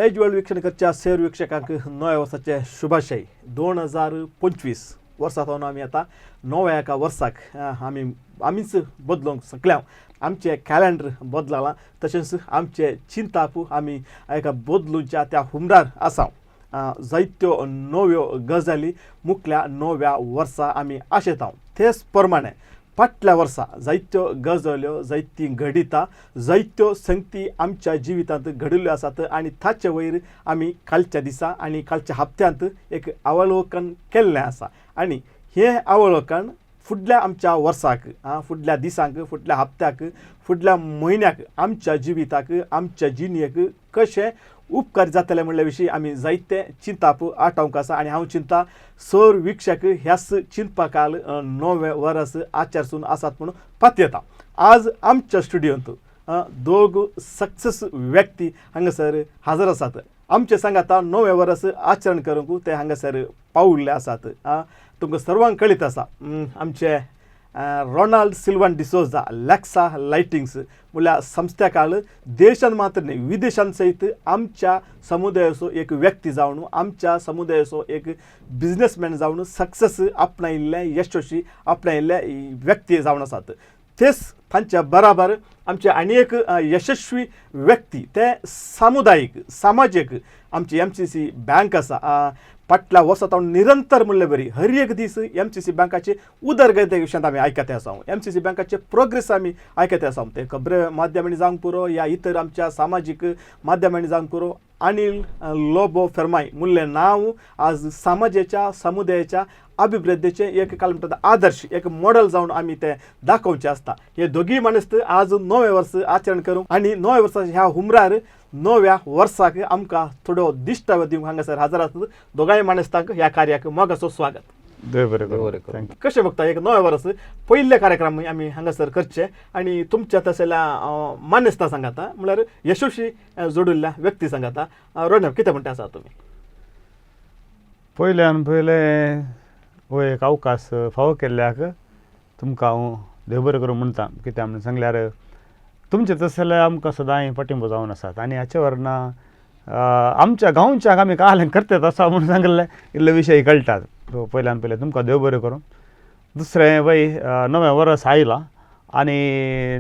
दैजवेळ वीक्षण करच्या सेर वीक्षकांक नव्या वर्साचे शुभाशय. 2025 वर्सा सावन आमी आतां नव्या एका वर्साक आमी आमीच बदलूंक शकल्या. आमचें कॅलेंडर बदललां, तशेंच आमचें चिंताप आमी एका बदलूच्या त्या हुमरार आसा. जायत्यो नव्यो गजाली मुखल्या नव्या वर्सा आमी आशेता. तेच प्रमाणे फाटल्या वर्सा जायत्यो गजाल्यो, जायतीं घडितां, जायत्यो संगती आमच्या जिवितांत घडिल्ल्यो आसात आनी ताचे वयर आमी कालच्या दिसा आनी कालच्या हप्त्यांत एक अवलोकन केल्लें आसा. आनी हें अवलोकन फुडल्या आमच्या वर्साक, फुडल्या दिसांक, फुडल्या हप्त्याक, फुडल्या म्हयन्याक आमच्या जिविताक, आमच्या जिणेक कशें उपकार जातले म्हणल्या विशीं आमी जायते चिंताप आटावंक आसा. आनी हांव चिंता सर वीक्षक ह्याच चिंतपाकाल नवें वरस आचारसून आसात म्हणून पातयेता. आज आमच्या स्टुडियोंत दोग सक्सेस व्यक्ती हांगासर हाजर आसात. आमचे सांगाता नवें वरस आचरण करूंक ते हांगासर पावल्ले आसात. तुमकां सर्वांक कळीत आसा, आमचे रोनाल्ड सिल्वन डिसोजा लॅक्सा लायटिंग्स म्हणल्यार संस्था काळ देशान मात्र न्ही, विदेशान सयत आमच्या समुदायाचो एक व्यक्ती जावन, आमच्या समुदायाचो एक बिजनेसमॅन जावन सक्सेस आपणायिल्ले, यशस्वी आपणायिल्ले व्यक्ती जावन आसात. तेच तांच्या बराबर आमचे आनी एक यशस्वी व्यक्ती, ते सामुदायीक सामाजीक आमची एमसीसी बँक आसा. फाटल्या वर्सा सावन निरंतर म्हणले बरी हर एक दीस एमसीसी बँकाचे उदरगते विशयांत आमी आयकते आसा, एमसीसी बँकाचे प्रोग्रेस आमी आयकते आसा. ते खबरे माध्यमांनी जावंक पुरो या इतर आमच्या सामाजीक माध्यमांनी जावंक पुरो, अनिल लोबो फेर्माय म्हणलें नांव आज समाजाच्या समुदायाच्या अभिवृद्धीचें एक काल म्हणटात आदर्श, एक मॉडल जावन आमी तें दाखोवचें आसता. हे दोगीय माणस आज नवें वर्स आचरण करूंक आनी नव्या वर्साच्या ह्या हुमरार नव्या वर्साक आमकां थोडो दिश्टावो दिवंक हांगासर हजर आसात. दोगांय माणसतांक ह्या कार्याक मोगाचो स्वागत. देव बरें देव करूं. बरें करूं. Thank you. कशें बघता, एक नवें वर्स पयलें कार्यक्रम आमी हांगासर करचे आनी तुमच्या तसल्या मानेस्तां सांगाता, म्हणल्यार यशस्वी जोडिल्ल्या व्यक्ती सांगाता. रोनब, कितें म्हणटा आसा तुमी? पयल्यान पयलें हो एक अवकाश फावो केल्ल्याक तुमकां हांव देव बरें करूं म्हणटा. कित्याक म्हणून सांगल्यार तुमचें तशें जाल्यार आमकां सदांय पाठिंबो जावन आसात आनी हाचे वरना आमच्या गांवच्याक आमी काल करतात आसा म्हणून सांगिल्लें इल्ले विशय कळटात. सो पयल्यान पयलें तुमकां देव बरें करूं. दुसरें वय, नवें वर्स आयलां आनी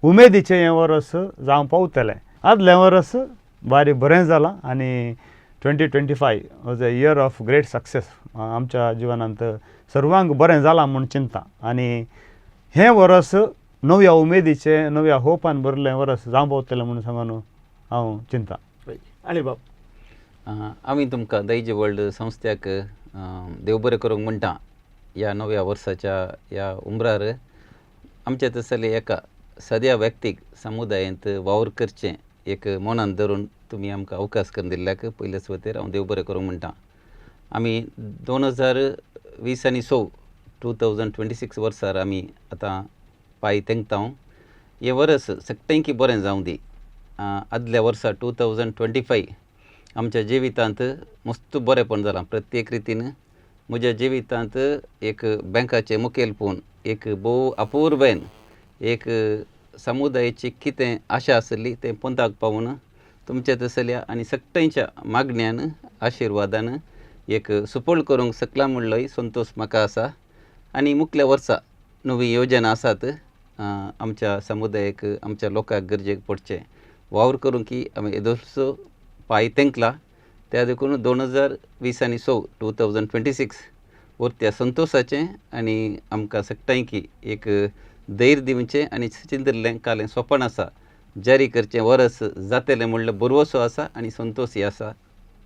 उमेदीचें हें वर्स जावं पावतलें. आदलें वर्स बारी बरें जालां आनी 2025 was a year of great success. आमच्या जिवनांत सर्वांक बरें जालां म्हूण चिंता आनी हें वर्स नव्या उमेदीचें, नव्या होपान भरलें वर्स जावं पावतलें म्हणून सांगून हांव चिंता. आनी बाब? आमी तुमकां दैज वर्ल्ड संस्थ्याक देव बरें करूंक म्हणटा. ह्या नव्या वर्साच्या ह्या उमरार आमच्या तसले एका सद्या व्यक्तीक समुदायेंत वावर करचें एक मनान धरून तुमी आमकां अवकाश करून दिल्ल्याक पयले सुवातेर हांव देव बरें करूंक म्हणटा. आमी 2020 आनी स, 2026 वर्सार आमी आतां पांय तेंकता. हें वर्स सगळ्यांकी बरें जावं दी. आदल्या वर्सा 2025 आमच्या जिवितांत मस्त बरेंपण जालां प्रत्येक रितीन. म्हज्या जिवितांत एक बँकाचें मुखेलपण, एक भोव अपुरबायेन एक समुदायाची कितें आशा आसली तें पोंताक पावून तुमच्या तसल्या आनी सगळ्यांच्या मागण्यान आशिर्वादान एक सुपळ करूंक शकला म्हणलोय संतोश म्हाका आसा. आनी मुखल्या वर्सा नवी योजना आसात, आमच्या समुदायाक, आमच्या लोकांक गरजेक पडचें वावर करूंक की आमी येदोळचो पांय तेंकला. त्या देखून 2020 आनी स, 2026 वरत्या संतोशाचें आनी आमकां सगळ्यांकी एक धैर्य दिवचें आनी चिंतिल्लें कालें सोपण आसा जारी करचें वरस जातलें म्हणलें भरवसो आसा आनी संतोशय आसा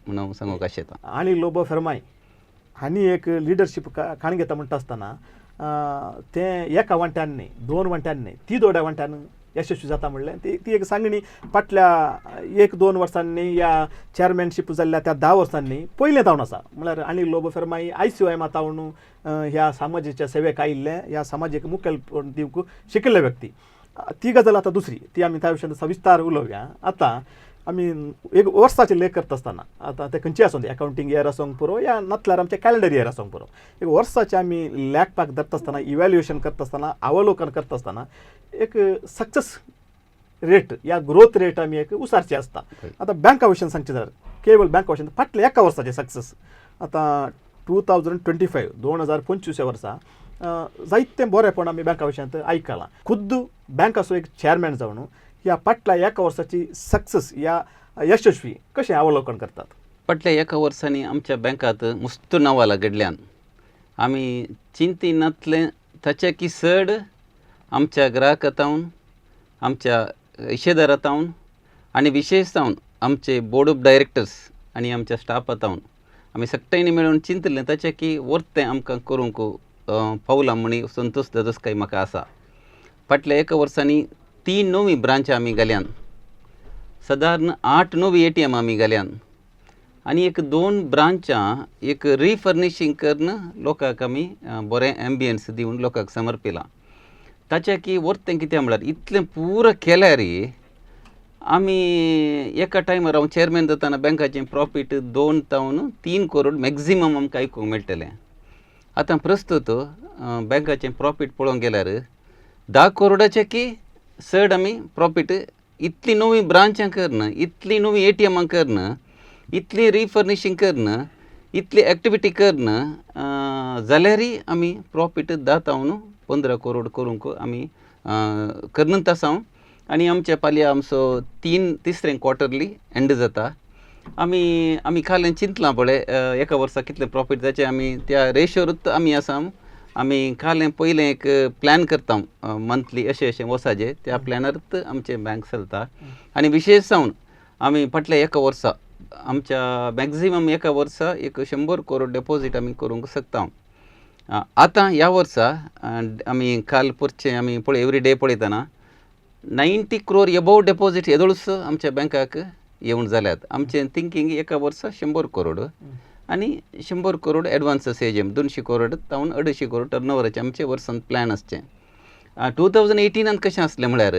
म्हणून हांव सांगूंक आशेतां. आनी लोबो फेर्माय हांणी एक लिडरशीप काण घेता म्हणटा आसतना तें एका वांट्यान न्ही, दोन वांट्यान न्ही, ती दोड्या वांट्यान यशस्वी जाता म्हणलें ती ती एक सांगणी फाटल्या एक दोन वर्सांनी या चॅरमॅनशीप जाल्ल्या त्या 10 वर्सांनी पयलें जावन आसा. म्हणल्यार आनी लोबो फेर्माय आयसीओएमा तावन ह्या समाजाच्या सेवेक आयिल्ले, ह्या समाजीक मुखेलपण दिवंक शिकिल्ले व्यक्ती. ती गजाल आतां दुसरी, ती आमी त्या विशयांत सविस्तर उलोवया. आतां आमी एक वर्साचे लेख करता आसतना, आतां तें खंयचें आसूं, अकावंटींग इयर आसूंक पुरो या नातल्यार आमचें कॅलेंडर इयर आसूंक पुरो, एक वर्साचें आमी लेखपाक धरता आसतना, इव्हॅल्युएशन करता आसतना, अवलोकन करता आसतना एक सक्सेस रेट या ग्रोथ रेट आमी एक उसारची आसता. आतां बँका विशयान सांगचें जाल्यार केवल बँका विशयान फाटल्या एका वर्साचें सक्सेस आतां 2025 2025 वर्सा जायतें बरेंपण आमी बँका विशयांत आयकलां. खुद्द बँकाचो एक चॅरमॅन जावन ह्या फाटल्या एका वर्साची सक्सेस या यशस्वी कशें अवलोकन करतात? फाटल्या एका वर्सांनी आमच्या बँकांत मुस्त नांवां घडल्यान आमी चिंतिनातलें ताच्या की चड आमच्या ग्राहका तावन, आमच्या हिशेदारा तावन आनी विशेश जावन आमचे बोर्ड ऑफ डायरेक्टर्स आनी आमच्या स्टाफा तावन आमी सगळ्यांनी मेळून चिंतलें ताचें की वर्तें आमकां करूंक पावलां म्हणी संतोश दादोसकाय म्हाका आसा. फाटल्या एका वर्सांनी 3 नवी ब्रांच आमी घाल्यान, सादारण 8 नवी ATM आमी घाल्यान आनी एक 2 ब्रांचां एक रिफर्निशींग करून लोकांक आमी बरें एम्बियन्स दिवन लोकांक समर्पिलां. ताचें की वर्तें कितें म्हळ्यार इतलें पुरो केल्यार आमी एका टायमार हांव चॅरमॅन जाताना बँकाचें प्रॉफीट 2 तावन 3 करोड मॅक्झिमम आमकां आयकूंक मेळटलें. आतां प्रस्तूत बँकाचें प्रॉफीट पळोवंक गेल्यार 10 करोडाचें की चड आमी प्रॉफीट इतली नवी ब्रांचां करून, इतली नवी ATMां करून, इतली रिफर्निशींग करून, इतली एक्टिविटी करून जाल्यारय आमी प्रॉफीट 10 तावन 15 करोड करूंक आमी करनत आसा. आनी आमच्या पालया आमचो 3 क्वॉर्टरली एंड जाता. आमी आमी काल चिंतलां पळय एका वर्सा कितलें प्रॉफीट जाचें आमी त्या रेशोरूच आमी आसा. आमी काल पयलें एक प्लॅन करता मंथली अशें अशें वसाजे त्या प्लॅनारूच आमचें बँक चलता. आनी विशेश जावन आमी फाटल्या एका वर्सा आमच्या मॅक्झिमम एका वर्सा एक 100 करोड डेपोजीट आमी करूंक शकता. आतां ह्या वर्सा आमी काल परचें आमी पळय एवरी डे पळयतना 90 क्रोर एबोव डेपोजीट येदोळच आमच्या बँकाक येवन जाल्यात. आमचें थिंकींग एका वर्सा 100 करोड आनी 100 करोड एडवान्सीस येजे 200 करोड तावन 250 करोड टर्नओवराचें आमचें वर्सान प्लॅन आसचें. 2018 कशें आसलें म्हळ्यार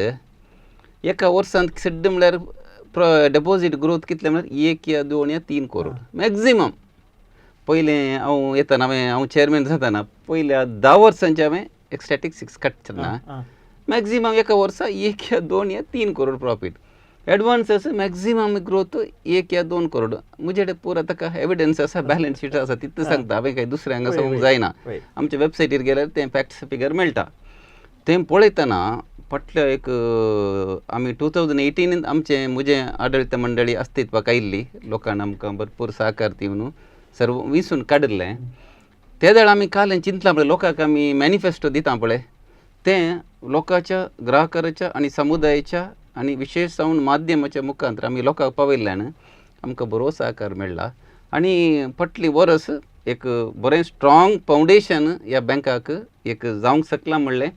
एका वर्सान सड्ड म्हळ्यार डेपोजीट ग्रोथ कितलें म्हळ्यार 1 या 2 या 3 करोड मॅक्झिमम. पयलें हांव येतना हांवें हांव चॅरमॅन जाताना पयल्या 10 वर्सांचें हांवें एक स्टॅटिस्टिक्स काडचें ना. मॅक्झिमम एका वर्सा 1 या 2 या 3 crore profit, advances maximum growth 1 या 2 करोड. म्हजे कडेन पुरो ताका एविडन्स आसा, बॅलन्स शीट आसा, तितलें सांगता हांवें कांय दुसऱ्या हांगा सांगूंक जायना. आमच्या वेबसायटीर गेल्यार तें फॅक्ट्स फिगर मेळटा. तें पळयतना फाटल्या एक आमी 2018 आमचें म्हजें आडळीत मंडळी अस्तित्वाक आयिल्ली, लोकांक आमकां भरपूर सहकार दिवन सर्व विसून काडिल्लें. ते वेळार आमी काल चिंतलां पळय लोकांक आमी मॅनिफेस्टो दिता पळय तें लोकांच्या ग्राहकाच्या आनी समुदायाच्या आनी विशेश जावन माध्यमाच्या मुखांतर आमी लोकांक पावयल्ल्यान आमकां बरो सहकार मेळ्ळा. आनी फाटली वरस एक बरें स्ट्रॉंग फावंडेशन ह्या बँकाक एक जावंक शकलां म्हणलें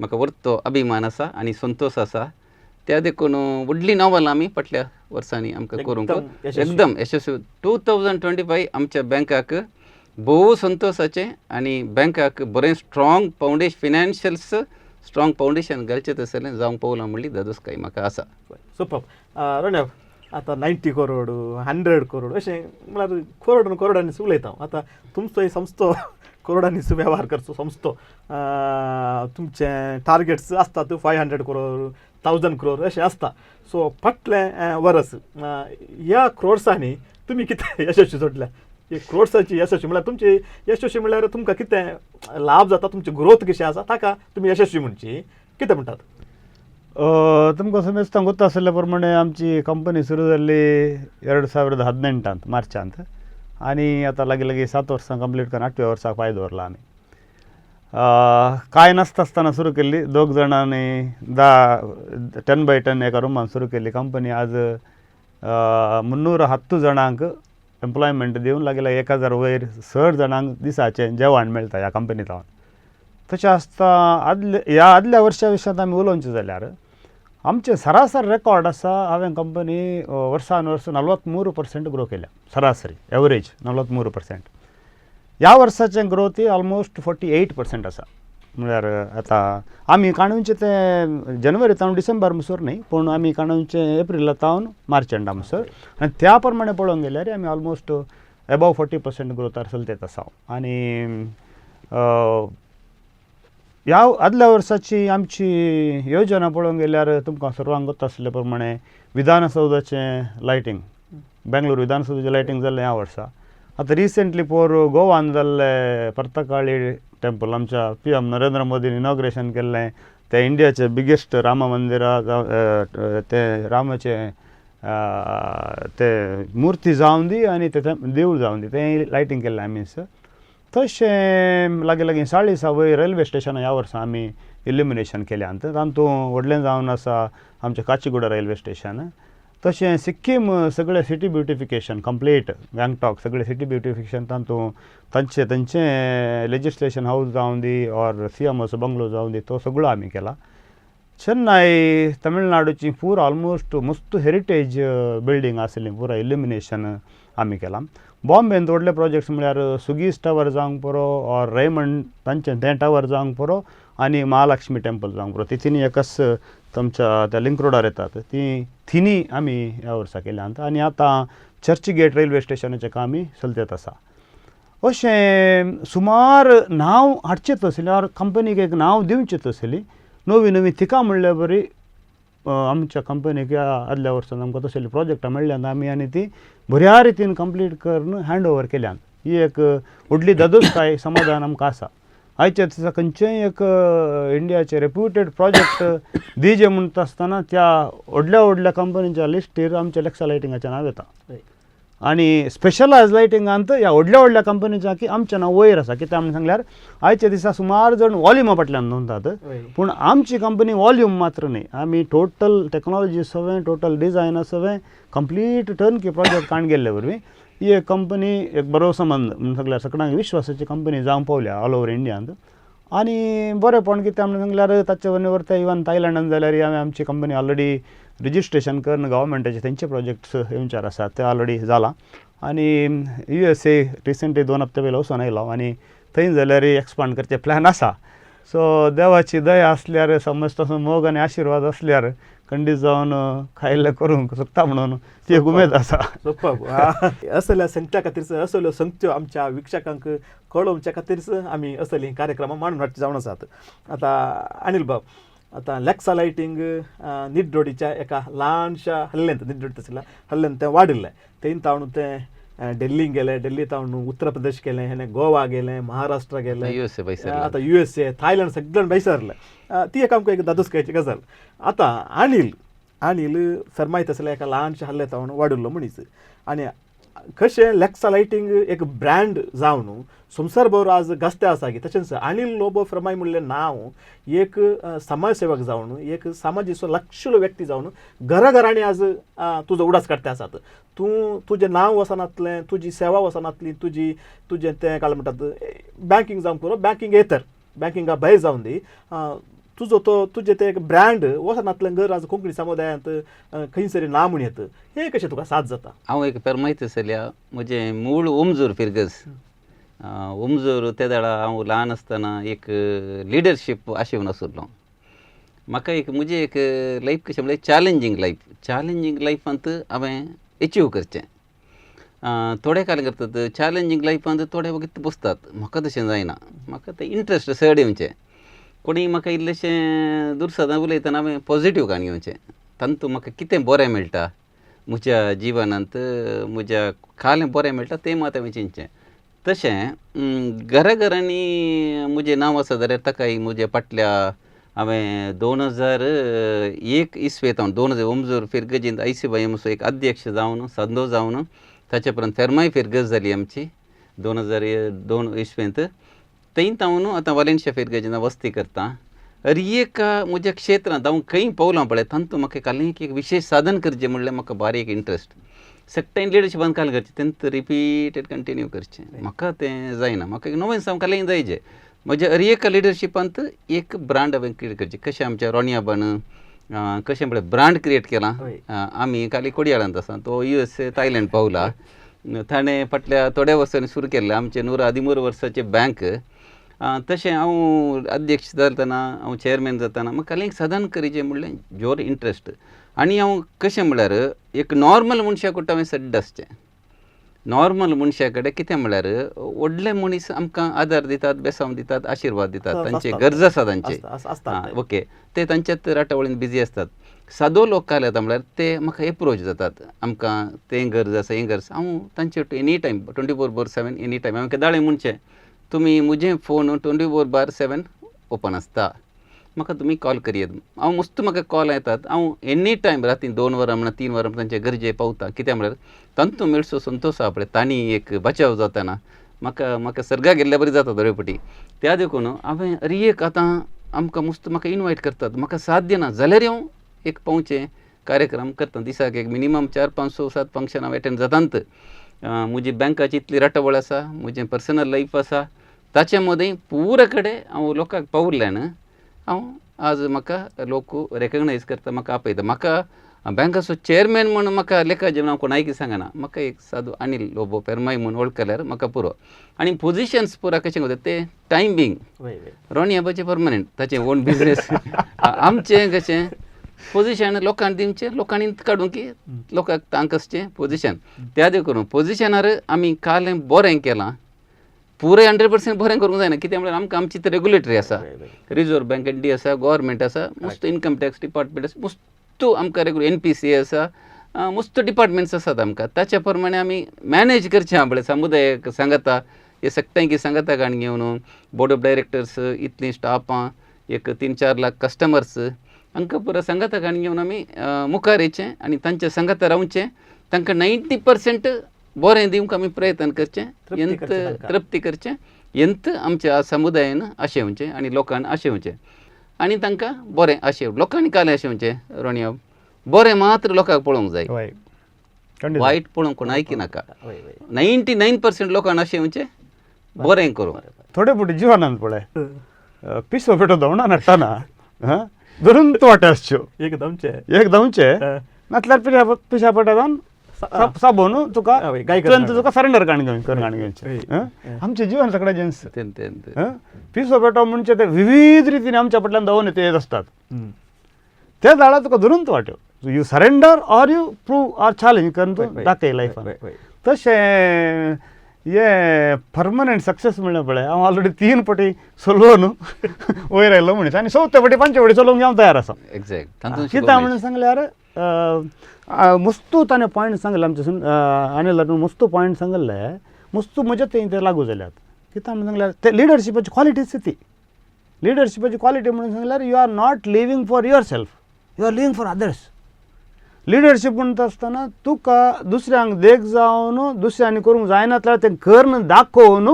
म्हाका वर्तो अभिमान आसा आनी संतोश आसा. त्या देखून व्हडली नांवां आमी फाटल्या वर्सांनी आमकां करूंक एकदम यशस्वी. 2025 आमच्या बँकाक भोव संतोशाचें आनी बँकाक बरें strong foundation financials strong foundation घालचें तसलें जावंक पावलां म्हणली दादोसकाय म्हाका आसा. सुपर रणव, आतां 90 करोड 100 करोड अशें म्हळ्यार करोड करोडांनी उलयता. आतां तुमचो संस्थो करोडांनी वेव्हार करचो संस्थो, तुमचे टार्गेट्स आसतात 500 करोड 1000 करोड अशें आसता. सो फाटलें वरस ह्या क्रोड्सांनी तुमी कितें यशस्वी जोडल्या? क्रोड्साची यशस्वी म्हळ्यार तुमची यशस्वी म्हळ्यार तुमकां कितें लाभ जाता, तुमची ग्रोथ कशी आसा ताका तुमी यशस्वी म्हणची कितें म्हणटात? तुमकां समेस्तांक ಗೊತ್ತ आशिल्ल्या प्रमाणे आमची कंपनी सुरू जाल्ली 2018 मार्चांत आनी आतां लागीं लागीं 7 वर्सां कंप्लीट करून 8व्या वर्साक पांय दवरला आमी. कांय नासता आसतना सुरू केल्ली, 2 जाणांनी 10 बाय 10 एका रुमान सुरू केल्ली कंपनी आज 310 जाणांक एम्प्लॉयमेंट दिवन लागीं लागीं 1000 वयर चड जाणांक दिसाचें जेवण मेळटा ह्या कंपनी जावन. तशें आसता आदले ह्या आदल्या वर्सा विशयांत आमी उलोवचें जाल्यार आमचें सरासर रेकॉर्ड आसा. हांवें कंपनी वर्सान वर्स 43% ग्रो केल्या, सरासरी एवरेज 43%. ह्या वर्साचें ग्रोथ ऑलमोस्ट 48% आसा. म्हळ्यार आतां आमी काणूनचें तें जनवरी तावन डिसेंबर म्हणसर न्ही, पूण आमी काणूनचें एप्रिला तावन मार्च एंडा म्हणसर, आनी त्या प्रमाणे पळोवंक गेल्यार आमी ऑलमोस्ट एबव 40% ग्रोथार चलतेत आसा. आनी ह्या आदल्या वर्साची आमची योजना पळोवंक गेल्यार तुमकां सर्वांक गोत्त आसले प्रमाणे विधानसौदाचें लायटींग, बेंगलोर विधानसौदाचें लायटींग जाल्लें ह्या वर्सा. आतां रिसेंटली पोर गोवान जाल्लें पर्तकाळी टेम्पल, आमच्या पीएम नरेंद्र मोदीन इनॉग्रेशन केल्लें तें इंडियाचें बिगेस्ट राम मंदिरा जावं तें रामाचें तें मुर्ती जावन दी आनी तें देवूळ जावन दी, तें लायटींग केल्लें आमी. तशें लागीं लागीं 40 वयर रेल्वे स्टेशनां ह्या वर्सा आमी इल्युमिनेशन केल्यांत. तातूंत व्हडलें जावन आसा आमचें काचीगुडा रेल्वे स्टेशन. तशें सिक्कीम सगळें सिटी ब्युटिफिकेशन कंप्लीट, गँगटॉक सगळें सिटी ब्युटिफिकेशन, तातूंत तांचे तांचें लेजिस्लेशन हावज जावन दी ऑर सीएमओचो बंगलो जावन दी, तो सगळो आमी केला. चेन्नय तमिळनाडूची पुरा ऑलमोस्ट मस्त हेरिटेज बिल्डींग आसली पुरा इल्युमिनेशन आमी केलां. बॉम्बेंत व्हडले प्रोजेक्ट्स म्हळ्यार सुगीस टावर जावंक पुरो ऑर रेमंड तांचें तें टावर जावंक पुरो आनी महालक्ष्मी टेम्पल जावंक पुरो, ती तिनी एकच तुमच्या त्या लिंक रोडार येतात ती तिनी आमी ह्या वर्सा केल्यांत. आनी आतां चर्चगेट रेल्वे स्टेशनाचें कामय चलतेत आसा. अशें सुमार नांव हाडचें तसलें ऑर कंपनीक एक नांव दिवचें तसली नवी नवी थिकां म्हणल्यार बरी आमच्या कंपनीक ह्या आदल्या वर्सान आमकां तसली प्रोजेक्टां मेळ्ळ्यांत आमी आनी ती बऱ्या रितीन कंप्लीट करून हँड ओवर केल्यात. ही एक व्हडली दादोसकाय समाधान आमकां आसा. आयच्या दिसा खंयचेय एक इंडियाचे रेप्युटेड प्रोजेक्ट दिजे म्हणटा आसतना त्या व्हडल्या व्हडल्या कंपनीच्या लिस्टीर आमच्या लेक्सा लायटिंगाचें नांव येता. आनी स्पेशलायज लायटिंगांत ह्या व्हडल्या व्हडल्या कंपनीच्या की आमचें नांव वयर आसा. कित्याक म्हणून सांगल्यार आयच्या दिसा सुमार जाण वॉल्युमा फाटल्यान नोंदतात, पूण आमची कंपनी वॉल्यूम मात्र न्ही, आमी टोटल टॅक्नोलॉजी सगळें, टोटल डिजायन सगळें कंप्लीट टर्न की प्रोजेक्ट काण गेल्ले वरवीं ही एक कंपनी एक भरोसमंद म्हणून सांगल्यार सगळ्यांक विश्वासाची कंपनी जावंक पावल्या ऑल ओवर इंडियांत. आनी बरेंपण कितें म्हणून सांगल्यार ताचे वरवीं इवन थायलंडान जाल्यार हांवें आमची कंपनी ऑलरेडी रजिस्ट्रेशन करून गव्हर्मेंटाचे तेंचे प्रोजेक्ट्स येवच्यार आसात, ते ऑलरेडी जालां. आनी यूएसए रिसेंटली 2 हप्ते पयलीं वचोन आयलो आनी थंय जाल्यार एक्सपांड करचे प्लॅन आसा. सो देवाची दया आसल्यार, समज तसो मोग आनी आशिर्वाद आसल्यार खंडीत जावन खायल्लें करूंक शकता म्हणून ती एक उमेद आसा. सुपर. असल्या संगत्या खातीर, असल्यो संगत्यो आमच्या वीक्षकांक कळोवच्या खातीर आमी असलीं कार्यक्रमां मांडून हाडची जावन आसात. आतां अनिल बाब, आतां लेक्सा लायटींग निड्डोडीच्या एका ल्हानशा हल्ल्यांत, निड्डोडी तसल्या हल्ल्यांत तें वाडिल्लें. थंय ताणून तें दिल्लीक गेलें, दिल्ली ताणून उत्तर प्रदेश गेलें, हेणे गोवा गेलें, महाराष्ट्र गेलें, यूएसए पयसरलें, आतां यूएसए, थायलंड सगळ्यान भायसरलें. ती एक आमकां एक दादोसकायची गजाल. आतां अनिल, अनिल फर्मायत आसले एका ल्हानशा हल्ले तावन वाडिल्लो मनीस आनी कशें लेक्सा लायटींग एक ब्रँड जावन संवसारभर आज गाजते आसा की, तशेंच अनिल लोबो फर्माय म्हणलें नांव एक समाजसेवक जावन, एक समाजीचो लक्षलो व्यक्ती जावन घराघरांनी आज तुजो उडास काडटे आसात. तूं तुजें नांव वचनातलें, तुजी सेवा वचनातली, तुजी तुजें तें काय म्हणटात बँकींग जावंक पुरो, बँकींग येतर बँकिंगा भायर जावन दी, तुजो तो तुजें तें एक ब्रँड वचनातलें घर आज कोंकणी समुदायांत खंयसरी ना म्हण येत, हें कशें तुका साथ जाता? हांव एक पेरमायत आसल्या म्हजें मूळ ओमजूर फिरगज. ओमजूर ते वेळार हांव ल्हान आसतना एक लिडरशीप आशिवन आशिल्लो. म्हाका एक म्हजें एक लायफ कशें म्हणल्यार चॅलेंजींग लायफ, चॅलेंजींग लायफांत हांवें एचीव करचें. थोडे काल करतात चॅलेंजींग लायफांत थोडे वगत बसतात, म्हाका तशें जायना. म्हाका तें इंट्रस्ट चड येवचें, कोणीय म्हाका इल्लेशें दुरसाद उलयतना हांवें पॉजिटीव काण घेवचें, तातूंत म्हाका कितें बरें मेळटा म्हज्या जिवनांत, म्हज्या कालें बरें मेळटा तें मात हांवें चिंतचें. तशें घरा घरांनी म्हजें नांव आसा जाल्यार ताकाय म्हज्या फाटल्या हांवें 2001 इस्वेंत हांव 2000 ओमजूर फिरगजींत आयसीवायएमचो एक अध्यक्ष जावन संदो जावन ताचे उपरांत फेर्माय फिरगज जाली आमची 2002 इस्वेंत. थंय हांव आतां वालेन्शिया फिरगजीन वस्ती करता. हर एका म्हज्या क्षेत्रांत हांव खंय पावलां पळय तातूंत म्हाका कालें एक विशेश साधन करचें म्हणल्यार म्हाका बारीक इंट्रस्ट. सगळ्यान लिडरशिपान काल करचें तेंत रिपीटेड कंटिन्यू करचें, म्हाका तें जायना. म्हाका एक नवें सामकें कालें जायचें. म्हज्या हर एका लिडरशिपांत एक ब्रांड हांवें क्रिएट करचें. कशें आमच्या रोनियाबान कशें म्हळ्यार ब्रांड क्रिएट केलां. आमी खाली कोडयाळांत आसा, तो यूएसए थायलंड पावला. ताणें फाटल्या थोड्या वर्सांनी सुरू केल्लें आमचें 113 वर्साचें बँक. तशें हांव अध्यक्ष जातना, हांव चेअरमॅन जातना म्हाका एक साधन करीचें म्हणलें जोर इंट्रस्ट. आनी हांव कशें म्हणल्यार एक नॉर्मल मनशा कुट्ट हांवें सड्ड आसचें. नॉर्मल मनशा कडेन कितें म्हळ्यार व्हडले मनीस आमकां आदार दितात, बेसांव दितात, आशिर्वाद दितात, तांचे गरज आसा तांचे, ओके, ते तांच्याच राटावळीन बिजी आसतात. सादो लोक काल येता म्हळ्यार ते म्हाका एप्रोच जातात, आमकां तें गरज आसा, हें गरज. हांव तांचे any time 24/7 any time हांवें केदाळें म्हणचें तुमी म्हजें फोन 24/7 ओपन आसता, म्हाका तुमी कॉल करयेत. हांव मस्त म्हाका कॉल येतात, हांव एनी टायम राती 2 वरां म्हणा 3 वरां तांचे गरजे पावता. कित्याक म्हळ्यार तांतूं मेळचो संतोश आहा पळय, तांणी एक बचाव जाताना म्हाका म्हाका सर्गाक गेल्ल्या बरी जाता थोडे फावटी. त्या देखून हांवें अरे एक आतां आमकां मस्त म्हाका इनवायट करतात, म्हाका साथ दिना जाल्यार हांव एक पावचें कार्यक्रम करता. दिसाक एक मिनिमम 4, 5, 6, 7 फंक्शन हांव एटेंड जातात. म्हजी बँकाची इतली राटावळ आसा, म्हजें पर्सनल लायफ आसा, ताचे मदीं पुरा कडेन हांव लोकांक पाविल्ल्यान हांव आज म्हाका लोक रेकगनायज करता, म्हाका आपयता. म्हाका बँकाचो चेअरमॅन म्हूण म्हाका लेखा जेवण हांव कोणायकी सांगना, म्हाका एक सादो अनिल लोबो पेरमाय म्हूण वळखल्यार म्हाका पुरो. आनी पोजिशन्स पुरा कशें करता ते टायमींग रोनी आबाचें परमनंट ताचें ओन बिजनेस, आमचें कशें पोजिशन लोकांक दिवचें, लोकांनी काडूंक की लोकांक तांक आसचें पोजिशन. त्या देखून पोजिशनार आमी काल बरें केलां, पुरें 100% बरें करूंक जायना, कित्याक म्हळ्यार आमकां आमची ती रेगुलेटरी आसा, रिजर्व बँक इंडिया आसा, गव्हर्मेंट आसा, मस्त इन्कम टॅक्स डिपार्टमेंट आसा, मस्त आमकां रेगुलर NPC आसा, मस्त डिपार्टमेंट्स आसात आमकां. ताच्या प्रमाणे आमी मॅनेज करचें आहा पळय, समुदायाक सांगता हे सगळ्यांकी सांगता काण घेवन बोर्ड ऑफ डायरेक्टर्स इतलीं स्टाफां, एक 3-4 लाख कस्टमर्स हांकां पुरो सांगता काण घेवन आमी मुखार येचें आनी तांच्या सांगता रावचें, तांकां 90% बरें दिवंक आमी प्रयत्न करचें, तृप्ती करचें, यंत आमच्या समुदायान अशें येवचें आनी लोकांक अशें येवचें आनी तांकां बरें अशें लोकांनी काल अशें येवचें. रोणयो बरें मात्र लोकांक पळोवंक जाय, वायट पळोवंक कोणायकी नाका. 99% लोकांक अशें येवचें बरें करूं. थोडे फुडें जिवनान पळय पिसो पेटो धांवणा नाडटना धरून तूं वाटे आसच्यो एक धांवचें, एक धांवचें नातल्यार पिशा पेटा जावन साबोन तुका तुका सरेंडर काण घेवन करून काण घेवचें. आमचें जिवन सगळें जेन्स पिसो पेटो म्हणजे ते विविध रितीन आमच्या फाटल्यान धांवून ते येत आसतात, त्या झाडा तुका धरून तूं वाट्यो, you surrender or you prove or challenge करून तूं दाखय लायफान. तशें हे परमनंट सक्सेस म्हणलें पळय, हांव ऑलरेडी 3 पटी चलोवन वयर आयलो म्हणीस आनी 4 पटी 5 पटी चलोवंक हांव तयार आसा. एग्जॅक्ट कित्याक म्हणून सांगल्यार मस्तू ताणें पॉयंट सांगले आमचे अनिल मस्तू पॉयंट सांगले, मस्तू म्हज्या थंय ते लागू जाल्यात. कित्याक म्हणून सांगल्यार ते लिडरशिपाची क्वॉलिटीच ती, लिडरशिपाची क्वॉलिटी म्हणून सांगल्यार you are not living for yourself, you are living for others. Leadership म्हणटा आसतना तुका दुसऱ्यांक देख जावन दुसऱ्यांनी करूंक जायना जाल्यार तें करून दाखोवन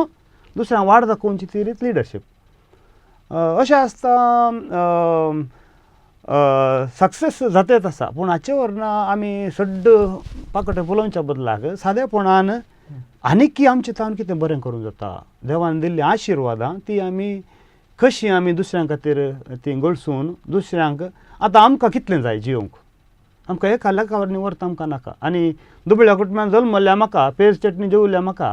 दुसऱ्यांक वाट दाखोवची ती रीत लिडरशीप. अशें आसता सक्सेस जातेच आसा, पूण हाचे वरना आमी सड्ड पाकटे फुलोवच्या बदलाक सादेपणान आनीक आमचे तावन कितें बरें करूंक जाता, देवान दिल्लीं आशिर्वादां ती आमी कशीं आमी दुसऱ्यां खातीर ती गळसून दुसऱ्यांक आतां आमकां कितलें जाय जियोंक, आमकां एका लेखा वरवीं व्हरता आमकां नाका. आनी दुबळ्या कुटुंबान जल्मल्ल्या म्हाका पेज चटणी जेवल्या म्हाका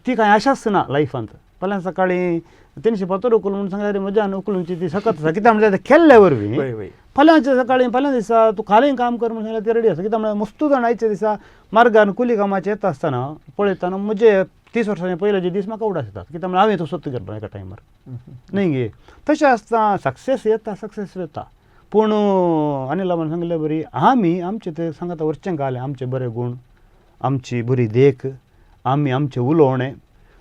ती कांय आशाच ना लायफांत. फाल्यां सकाळीं 300 फातर उखल म्हणून सांगल्यार म्हज्यान उखलूची ती सकत आसा, कित्याक म्हणल्यार तें केल्ल्या वरवीं फाल्यांच्या सकाळीं फाल्यां दिसा तूं खालें काम कर म्हणून सांगल्यार ते रेडी आसा. कित्याक म्हणल्यार मस्तू जाण आयच्या दिसा मार्गान कुली कामाचें येता आसतना पळयतना म्हजे 30 वर्सांचे पयल्याचे दीस म्हाका उडास येतात, कित्याक म्हणल्यार हांवें तो सोद केलो एका टायमार न्हय गे. तशें आसता सक्सेस येता, सक्सेस येता, पूण अनिल बाबान सांगले बरी आमी आमचे ते सांगता वरचें घालें आमचे बरे गूण, आमची बरी देख, आमी आमचें उलोवणें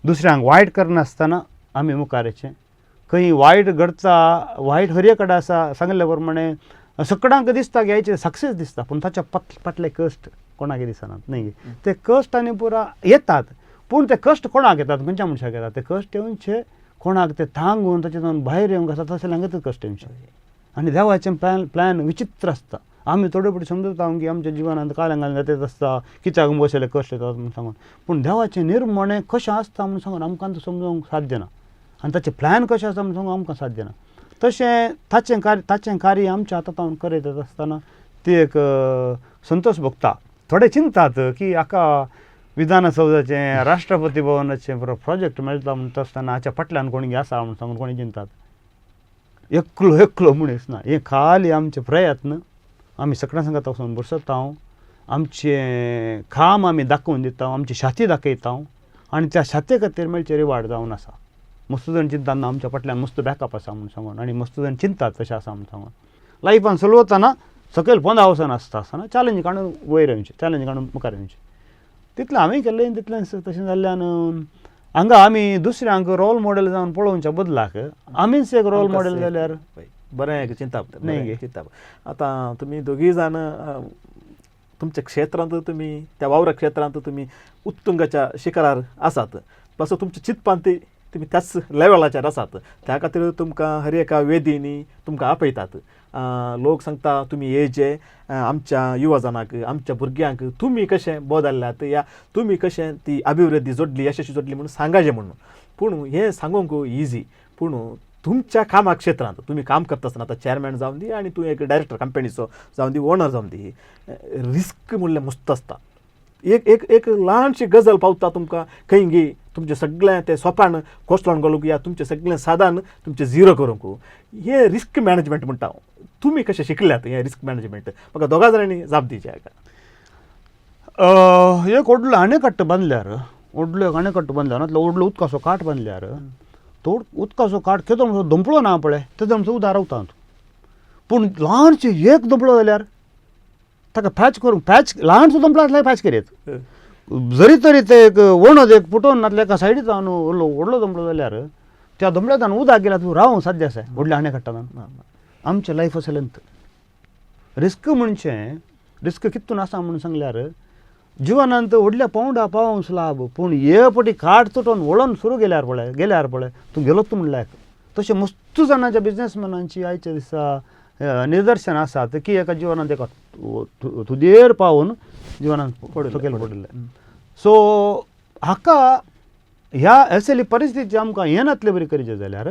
दुसऱ्यांक वायट करनासतना आमी मुखार येचें. खंय वायट घडता, वायट हरये कडेन आसा सांगिल्ल्या प्रमाणे सकडांक दिसता की आयचें सक्सेस दिसता, पूण ताच्या फाटले कश्ट कोणाक दिसनात न्हय. ते कश्ट आनी पुरा येतात, पूण ते कश्ट कोणाक येतात, खंयच्या मनशाक येतात ते कश्ट येवचे, कोणाक ते थांगून ताचे भायर येवंक आसा तशें हांगा कश्ट येवचे. आनी देवाचें प्लॅन विचित्र आसता, आमी थोडे फावटी समजता की आमच्या जिवनांत काल्यां घालून जातेच आसता, कित्याक बसयले कश्ट येतात म्हूण सांगून, पूण देवाचें निर्मणें कशें आसता म्हूण सांगून आमकां समजूंक साध्य ना, आनी ताचें प्लॅन कशें आसता म्हूण सांगूंक आमकां साध्य ना. तशें ताचें कार्य आमच्या हातांत करयत आसतना ती एक संतोश भोगता. थोडे चिंतात की हाका विधानसौधाचें राष्ट्रपती भवनाचें प्रोजेक्ट मेळटा म्हणटा आसतना हाच्या फाटल्यान कोणी आसा म्हूण सांगून कोणी चिंतात. एकलो एकलो मनीस ना, हे खाली आमचे प्रयत्न, आमी सगळ्यां सांगता वचून बसता हांव, आमचें काम आमी दाखोवन दिता, आमची छाती दाखयता आनी त्या छाते खातीर मेळचे रिवार्ड जावन आसा. मस्त जाण चिंता ना आमच्या फाटल्यान मस्त बॅकअप आसा म्हूण सांगून आनी मस्त जाण चिंतात तशें आसा म्हूण सांगून. लायफान चलवतना सकयल पोंदा वचून आसता आसतना चॅलेंज काडून वयर येवचें, चॅलेंज काडून मुखार येवचें. तितलें हांवें केल्लें तितलेंच. तशें जाल्ल्यान हांगा आमी दुसऱ्यांक रोल मॉडेल जावन पळोवच्या बदलाक आमीच एक रोल मॉडेल जाल्यार बरें एक चिंताप, न्ही गे? चिंताप. आतां तुमी दोगीय जाण तुमच्या क्षेत्रांत, तुमी त्या वावरा क्षेत्रांत तुमी उत्तुंगाच्या शिखरार आसात, प्लस तुमच्या चिंतपांत तुमी त्याच लेवलाचेर आसात. त्या खातीर तुमकां हर एका वेदींनी तुमकां आपयतात. लोक सांगता तुमी येजे आमच्या युवा जाणांक, आमच्या भुरग्यांक तुमी कशें बदल्ल्यात या तुमी कशें ती अभिवृद्धी जोडली, यशस्वी जोडली म्हणून सांगाचें म्हणून. पूण हें सांगूंक इजी, पूण तुमच्या कामा क्षेत्रांत तुमी काम करता आसतना, आतां चॅरमॅन जावन दी आनी तूं एक डायरेक्टर कंपनीचो जावन दी, ओनर जावन दी, रिस्क म्हणल्यार मस्त आसता. एक एक एक ल्हानशी गजाल पावता तुमकां खंय गी तुमचें सगळें तें सोपान कोसळोन घालूंक या तुमचें सगळें साधन तुमचें झिरो करूंक. हें रिस्क मॅनेजमेंट म्हणटा हांव. तुमी कशें शिकल्यात हें रिस्क मॅनेजमेंट? म्हाका दोगा जाणांनी जाप दिवची हाका. एक व्हडलो अणेकट्ट बांदल्यार, व्हडलो एक अणेकट्ट बांदल्यार नातल्यार व्हडलो उदकाचो काट बांदल्यार तो उदकाचो काट केदो म्हणसो धोंपळो ना पळय तेदो म्हणसो उदक रावता. पूण ल्हानशें एक धोंपळो जाल्यार ताका पॅच करूंक, पॅच ल्हानसो धोंपळो आसल्यार पॅच करयत, जरी तरी ते एक वणद एक फुटोवन नातल्यार एका सायडीक जावन व्हडलो व्हडलो धोंपळो जाल्यार त्या धोंपळ्यान उदक गेल्यार तूं रावूंक साध्य आसा व्हडल्या अणेकट्टान. आमचें लायफ असलें रिस्क म्हणचें रिस्क कितून आसा म्हणून सांगल्यार जिवनांत व्हडल्या पावंडा पावोवंक लाभ, पूण हे पटी काट तुटोवन वळोन सुरू गेल्यार पळय, गेल्यार पळय तूं गेलोच म्हणल्यार. तशें मस्त जाणांच्या बिजनेसमॅनांची आयच्या दिसा निदर्शन आसात की एका जिवनांत एका तुजेर पावून जिवनांत सकयल पडिल्लें. सो हाका ह्या असली परिस्थिती आमकां येनातले बरी करचें जाल्यार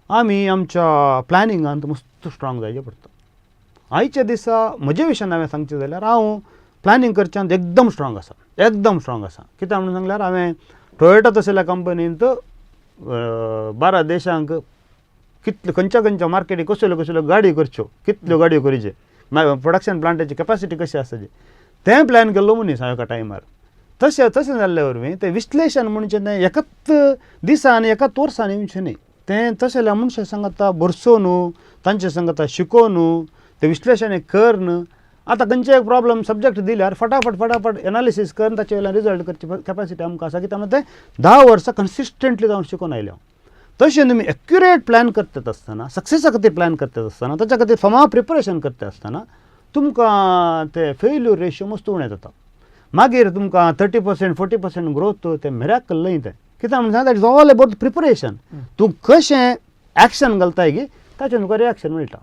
आमी आमच्या प्लॅनिंगांत मस्त स्ट्रॉंग जावचें पडटा. आयच्या दिसा म्हजे विशयान हांवें सांगचें जाल्यार हांव प्लॅनिंग करच्यांत एकदम स्ट्रॉंग आसा, एकदम स्ट्रॉंग आसा. कित्याक म्हणून सांगल्यार हांवें टोयोटा तसल्या कंपनींत 12 देशांक कितल्यो खंयच्या खंयच्या मार्केटी कसल्यो कसल्यो गाडयो करच्यो, कितल्यो गाडयो करच्यो, मागीर प्रोडक्शन प्लांटाची कॅपॅसिटी कशी आसची तें प्लॅन केल्लो मनीस हांव एका टायमार. तशें तशें जाल्ले वरवीं तें विश्लेशण म्हणचें तें एकाच दिसान एकाच वर्सान येवचें न्ही, तें तशें मनशां सांगाता बरसोवन तांचे सांगाता शिकोवन तें विश्लेशण करून आतां खंयचे एक प्रॉब्लम सब्जॅक्ट दिल्यार फटाफट फटाफट एनालिसीस करून ताचे वयल्यान रिजल्ट करची कॅपॅसिटी आमकां आसा. कित्याक तें 10 वर्सां कन्सिस्टंटली जावन शिकोवन आयल्या हांव. तशें तुमी एक्युरेट प्लॅन करतात आसतना, सक्सेसा खातीर प्लॅन करतात आसतना, ताच्या खातीर फामा प्रिपरेशन करता आसतना तुमकां ते फेल्यूर रेशियो मस्त उणें जाता. मागीर तुमकां 30% 40% ग्रोथ तें मिराकल न्हय तें. कित्याक म्हणून that is all about preparation. तूं कशें एक्शन घालताय गी ताचें तुका रिएक्शन मेळटा.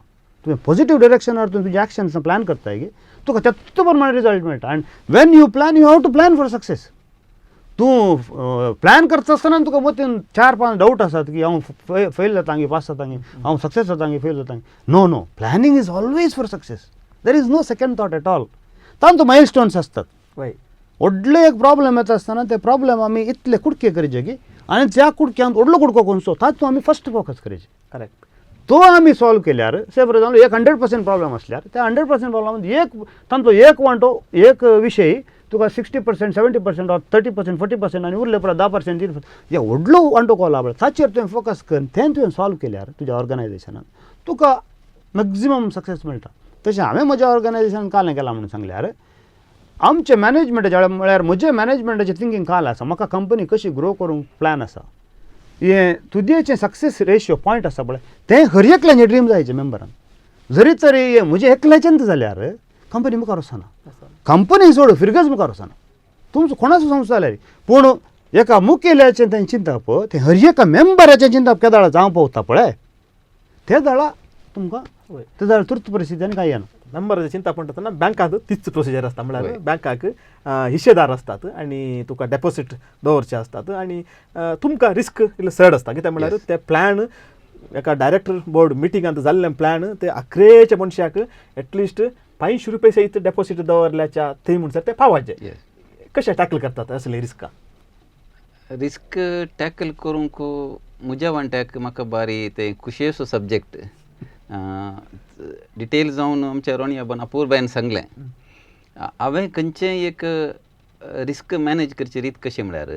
तुवें पॉझिटीव डिरेक्शनार तूं तुजें एक्शन्स प्लॅन करताय गी तुका त्याच प्रमाणे रिजल्ट मेळटा. And when you plan you have to plan for success. तूं प्लॅन करता आसतना तुका मतीन 4-5 डावट आसात की हांव फेल जाता गी पास जाता गी, हांव सक्सेस जाता गी फेल जाता गी. No no, planning is always for success, there is no second thought at all. तांतूं मायल स्टोन्स आसतात. व्हडले एक प्रॉब्लम येता आसतना ते प्रॉब्लम आमी इतले कुडके करचे की आनी त्या कुडक्यांत व्हडलो कुडको खंयचो तातूंत आमी फस्ट फोकस करचे. करेक्ट. तो आमी सॉल्व केल्यार से फॉर एग्जाम्पल एक 100% प्रॉब्लम आसल्यार त्या 100% प्रॉब्लम एक तांचो एक वांटो एक विशय तुका 60% 70% ऑर 30% 40% आनी उरले पळय 10% 3% हे व्हडलो वांटो कोला पळय ताचेर तुवें फोकस कर तें तुवें सॉल्व केल्यार तुज्या ऑर्गनायजेशनान तुका मॅक्झिमम सक्सेस मेळटा. तशें हांवें म्हज्या ऑर्गनायजेशनान काल केलां म्हणून सांगल्यार आमचें मॅनेजमेंटाचें म्हळ्यार म्हजें मॅनेजमेंटाचें थिंकींग काल आसा, म्हाका कंपनी कशी ग्रो करूंक प्लॅन आसा, हें तुजेचें सक्सेस रेशियो पॉयंट आसा पळय तें हर एकल्याचें ड्रीम जायचें मेंबरान. जरी तरी म्हजें एकल्याचें जाल्यार कंपनी मुखार वचना, कंपनी सोड फिरगज मुखार वचना, तुमचो कोणाचो संस्था जाल्यार. पूण एका मुखेल्याचें तें चिंतप तें हर एका मेंबराचें चिंतप केदाळा जावं पावता पळय ते दाळा तुमकां ते दाळा तुर्त परिस्थिती आनी कांय येना. नंबराचें चिंता म्हणटा तेन्ना बँकांत तीच प्रोसिजर आसता, म्हळ्यार बँकाक हिस्सेदार आसतात आनी तुका डेपोसीट दवरचे आसतात आनी तुमकां रिस्क इल्लो चड आसता. कित्याक म्हळ्यार ते प्लॅन एका डायरेक्टर बोर्ड मिटिंगांत जाल्लें प्लॅन ते अखरेच्या मनशाक एटलिस्ट 500 रुपये सयत डेपोसीट दवरल्याच्या थंय म्हणसर ते पावाचे. कशें टॅकल करतात असले रिस्का? रिस्क टॅकल करूंक म्हज्या वांट्याक म्हाका बारी तें खुशयेचो सब्जेक्ट डिटेल जावन आमच्या रोणयाबान अपूर्बायन सांगलें. हांवें खंयचें एक रिस्क मॅनेज करची रीत कशी म्हळ्यार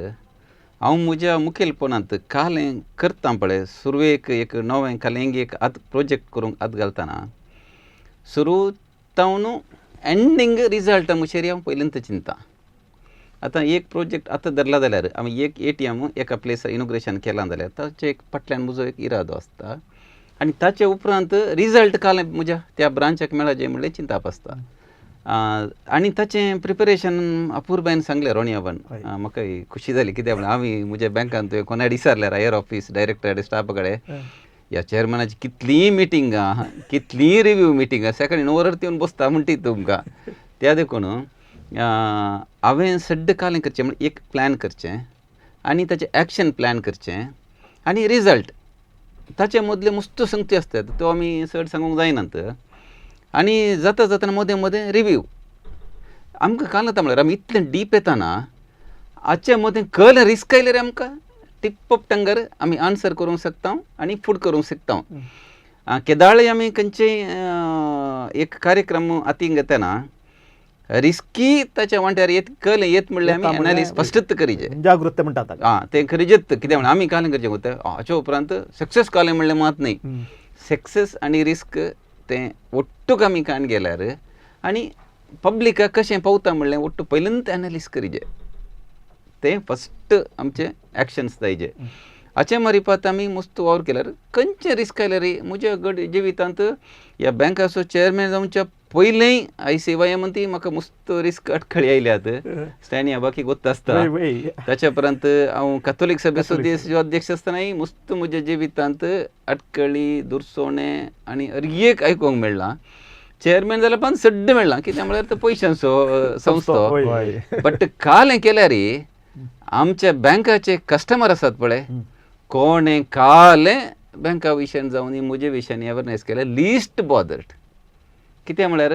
हांव म्हज्या मुखेलपणांत कालें करता पळय सुरवेक एक नवें कालें एक आत प्रोजेक्ट करूंक हात घालतना सुरू तावन एंडींग रिजल्ट मुशेरी हांव पयलींच चिंता. आतां एक प्रोजेक्ट आतां धरला जाल्यार आमी एक ATM एका प्लेसार इनोग्रेशन केलां जाल्यार ताचे एक फाटल्यान म्हजो एक इरादो आसता आनी ताचे उपरांत रिजल्ट कालें म्हज्या त्या ब्रांचाक मेळचे म्हणलें चिंताप आसता. आनी ताचें प्रिपेरेशन अपुरबायन सांगलें रोणयाबान, म्हाका खुशी जाली कित्याक म्हळ्यार आमी म्हज्या बँकान तुवें कोणाक विचारल्यार हायर ऑफीस डायरेक्टर स्टाफा कडेन ह्या चेअरमॅनाची कितलीं मिटिंगां कितलीं रिव्यू मिटिंगां सकाळीं 9 वरां येवन बसता म्हणटी तुमकां. त्या देखून हांवें सड्ड कालें करचें म्हळ्यार एक प्लॅन करचें आनी ताचें एक्शन प्लॅन करचें आनी रिजल्ट ताचे मदल्यो मस्त संगती आसतात त्यो आमी चड सांगूंक जायनात. आनी जाता जातना मदें मदें रिव्यू आमकां काल जाता म्हळ्यार आमी इतलें डीप येताना हाचे मदें कल रिस्क आयल्यार आमकां टिप ऑफ टंगर आमी आन्सर करूंक शकता आनी फूड करूंक शकता. केदाळय आमी खंयचेय एक कार्यक्रम हातीन घेतना रिस्की ताच्या वांट्यार येत कल येत म्हणल्यार आमी एनालिस फस्टच करीचे जागृत म्हणटात. आं तें करीजेत कितें म्हणल्यार आमी कालें करचें वता हाचे उपरांत सक्सेस कालें म्हणलें मात न्ही, सक्सेस आनी रिस्क तें ಒಟ್ಟುक आमी काण गेल्यार आनी पब्लिकाक कशें पावता म्हणलें ಒಟ್ಟು पयलींच एनालिस करीजे तें फस्ट आमचें एक्शन्स जायजे. हाचे मारिपात आमी मस्त वावर केल्यार खंयचें रिस्क आयल्यार म्हज्या घड जिवितांत ह्या बँकाचो चेअरमॅन जावच्या पयलीं ICYM ती म्हाका मस्त रिस्क अटखळी आयल्यात स्टॅनी बाकी गोत्त आसता. ताच्या उपरांत हांव कॅथोलीक सभेचो अध्यक्ष आसतनाय मस्त म्हज्या जिवितांत अटकळी दुरसोणे आनी हर एक आयकूंक मेळ्ळां. चेअरमॅन जाल्यार पण सड्ड मेळ्ळां कित्याक म्हळ्यार तो पयशांचो संस्थो. बट काल केल्यार आमच्या बँकाचे कस्टमर आसात पळय कोणें कालें बँका विशयान जावन म्हजे विशयान अवेरनेस केलें लिस्ट बॉदर्ड. कितें म्हळ्यार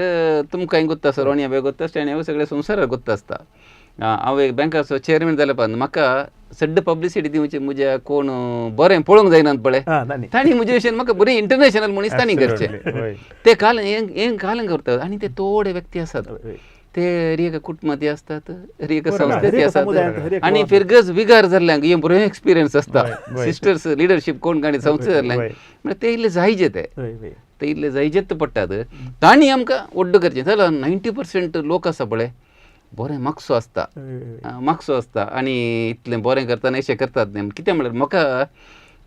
तुमकां गोत्ता आसा रोणया बाय गोत्ता स्टॅन्या सगळे संवसाराक गोत्ता आसता. हांव एक बँकाचो चेअरमॅन जाल्या उपरांत म्हाका सड्ड पब्लिसिटी दिवची म्हज्या कोण बरें पळोवंक जायनात पळय तांणी म्हजे विशयान म्हाका बरें इंटरनॅशनल मनीस तांणी करचें ते काल हें काल करतात. आनी ते थोडे व्यक्ती आसात ते हर एका कुटुंबांत आसतात हर एका संस्थेंत आसतात आनी फिरगज विगार जाल्ल्यांक हें बरें एक्सपिरियन्स आसता. सिस्टर्स लिडरशीप कोण काणी संस्थे जाल्ल्यांक म्हळ्यार ते इल्ले जायजे ते ते इल्ले जायजेच पडटात तांणी आमकां वड्ड करचें जाल्यार 90% लोक आसा पळय बरें मागसो आसता मागसो आसता आनी इतलें बरें करतना अशें करतात न्ही. कितें म्हळ्यार म्हाका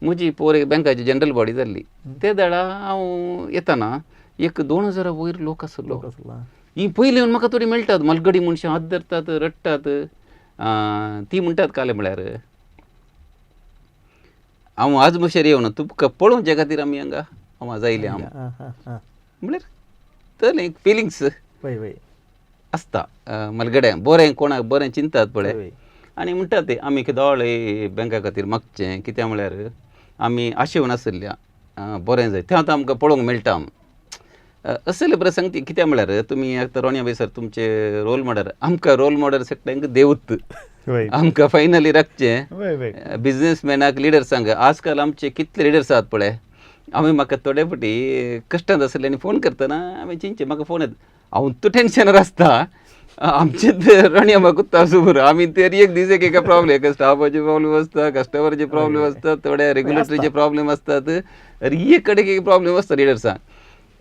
म्हजी पोर एक बँकाची जनरल बॉडी जाल्ली ते वेळा हांव येतना एक 2000 वयर लोक आसलो. ही पयलीं येवन म्हाका थोडी मेळटात मलगडी मनशां हात धरतात रडटात ती म्हणटात कालें म्हळ्यार हांव आज मशेर येवन तुमकां पळोवचे खातीर आमी हांगा हांव आज आयलें हांव म्हळ्यार तलें एक फिलिंग्स आसता मलगड्या बरें कोणाक बरें चिंतात पळय आनी म्हणटात ते आमी केदोळे बँका खातीर मागचें कित्याक म्हळ्यार आमी आशेवन आशिल्ल्या बरें जाय तें आतां आमकां पळोवंक मेळटा. असले प्रसंग ती कित्याक म्हळ्यार तुमी आतां रोणया बाय सर तुमचे रोल मॉडल आमकां रोल मॉडल सगळ्यांक देवूत आमकां फायनली राखचें बिजनेसमॅनाक लिडर्सांक. आजकाल आमचे कितले लिडर्स आसात पळय आमी म्हाका थोडे फावटी कश्टांत आसले आनी फोन करतना हांवें चिंतचें म्हाका फोन येता हांव तूं टेंशनार आसता आमचें रोणया म्हाका आसूं आमी ते एक दीस एक एका प्रॉब्लेम स्टाफाचे प्रॉब्लेम आसता कस्टमराचे प्रॉब्लेम आसता थोडे रेगुलेटरीचे प्रॉब्लेम आसतात एक कडेन एक प्रॉब्लेम आसता लिडर्सांक.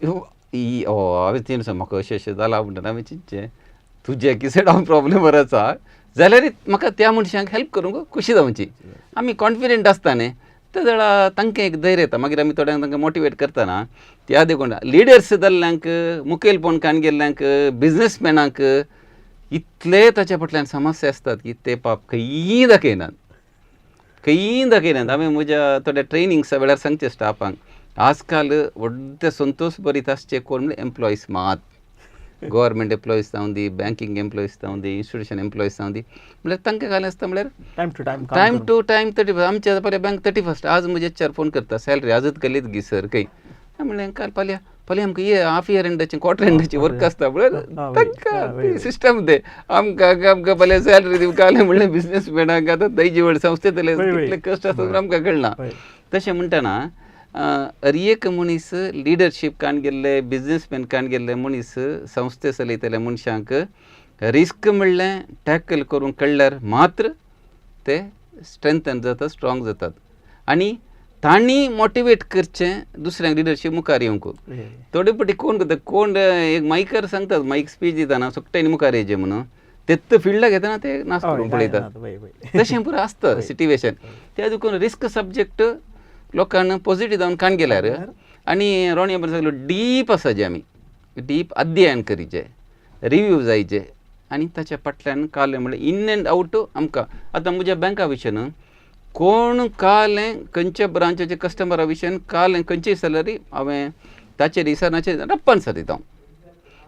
हांवें तें म्हाका अशें अशें जालां म्हणटा हांवें चिंतचें तुजें किसें हांव प्रॉब्लेम आसा जाल्यार म्हाका त्या मनशांक हेल्प करूंक खुशी जावची. आमी कॉन्फिडंट आसता न्ही ते वेळा तांकां एक धैर्य येता मागीर आमी थोड्यांक तांकां मोटिवेट करतना त्या देखून लिडर्स जाल्ल्यांक मुखेलपण काण गेल्ल्यांक बिजनेसमॅनांक इतले ताच्या फाटल्यान समस्या आसतात की ते पाप खंयी दाखयनात खंयी दाखयनात. हांवें म्हज्या थोड्या ट्रेनिंग्सा वेळार सांगचें स्टाफांक आजकाल व्हडले संतोश भरीत आसचे कोण म्हणल्यार एम्प्लॉईज मात गव्हर्मेंट एम्प्लॉईज जावं दी बँकींग एम्प्लॉईज जावं दी इन्स्टिट्यूशन एम्प्लॉईज जावं दी म्हळ्यार तांकां घालें आसता म्हळ्यार time to time time to time 31 आमच्या फाल्यां बँक 31 आज म्हजे एच आर फोन करता सॅलरी आजच गेलीच गी सर खंय म्हणलें काल फाल्यां फाल्यां आमकां ये हाफ इयर एंडाचें क्वॉर्टर एंडाचें वर्क आसता म्हळ्यार तांकां सिस्टम ते आमकां आमकां फाल्यां सॅलरी दिवंक आलें म्हणलें बिजनेसमॅनाक आतां दैजी व्हड संस्थेंतले कितले कश्ट आसता आमकां कळना. तशें म्हणटना हर एक मनीस लिडरशीप काण गेल्ले, बिजनेसमॅन काण गेल्ले मनीस, संस्थे चलयतले मनशांक रिस्क म्हणलें टॅकल करूंक कळ्ळ्यार मात्र ते स्ट्रेंथन जाता, स्ट्रॉंग जातात आनी तांणी मोटिवेट करचें दुसऱ्यांक लिडरशीप मुखार येवंक. थोडे फावटी कोण करता, कोण एक मायकार सांगतात, मायक स्पीच दितना सगट्यांनी मुखार येयचें म्हणून, तेत्त फिल्डाक येतना ते नाश करूंक पळयतात. तशें पुरो आसता सिट्युएशन. त्या देखून रिस्क सब्जेक्ट लोकांक पॉझिटीव जावन काण गेल्यार आनी रोणी बरें सगळो डीप आसा, जे आमी डीप अध्ययन करीचे, रिव्यू जायचे आनी ताच्या फाटल्यान कालें म्हणल्यार इन एंड आवट. आमकां आतां म्हज्या बँका विशयन कोण कालें खंयच्या ब्रांचाचे कस्टमरा विशयन कालें खंयची सॅलरी हांवें ताचेर दिसनाचेर रप्प आन्सर दिता हांव.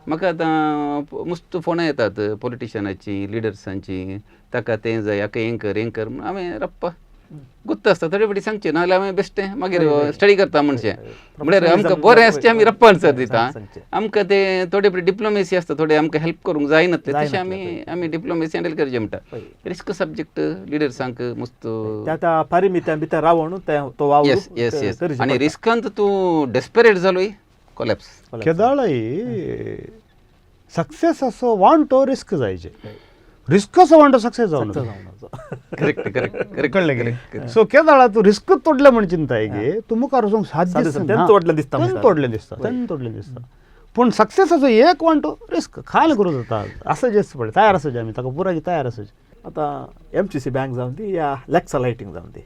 म्हाका आतां मस्त फोनां येतात पॉलिटिशनाची, लिडर्सांची, ताका तें जाय, हाका हें कर हें कर, म्हणून हांवें रप्पा गुत्त आसता थोडे फावटी सांगचें, नाजाल्यार हांवें बेश्टें मागीर स्टडी करता म्हणचें. म्हळ्यार आमकां बरें आसचें आमी रप्पा आन्सर दिता. आमकां ते थोडे फावटी डिप्लोमेसी आसता, थोडे आमकां हेल्प करूंक जायना तशें आमी आमी डिप्लोमेसी हँडल करचें म्हणटा. रिस्क सब्जेक्ट लिडर्सांक मस्त त्या परिमित्यां भितर रावून तो वावर. येस येस येस, आनी रिस्कांत तूं डेस्परेट जालोय कोलॅप्स. केदाळय सक्सेस असो वांटो रिस्क जायचे, रिस्क असो वांटो सक्सेस जावन. करेक्ट करेक्ट करेक्ट, कळ्ळें की? सो केदाळा तूं रिस्क तोडलें म्हण चिंताय की तूं मुखार वचूंक साध्य तोडलें दिसता, तोडलें दिसता, तोडलें दिसता. पूण सक्सेसाचो एक वांटो रिस्क खाल करूं जाता आसा जे पळय तयार आसाचे आमी ताका पुराय तयार आसाचे. आतां एमसीसी बँक जावन ती या लेक्सा लायटींग जावन ती,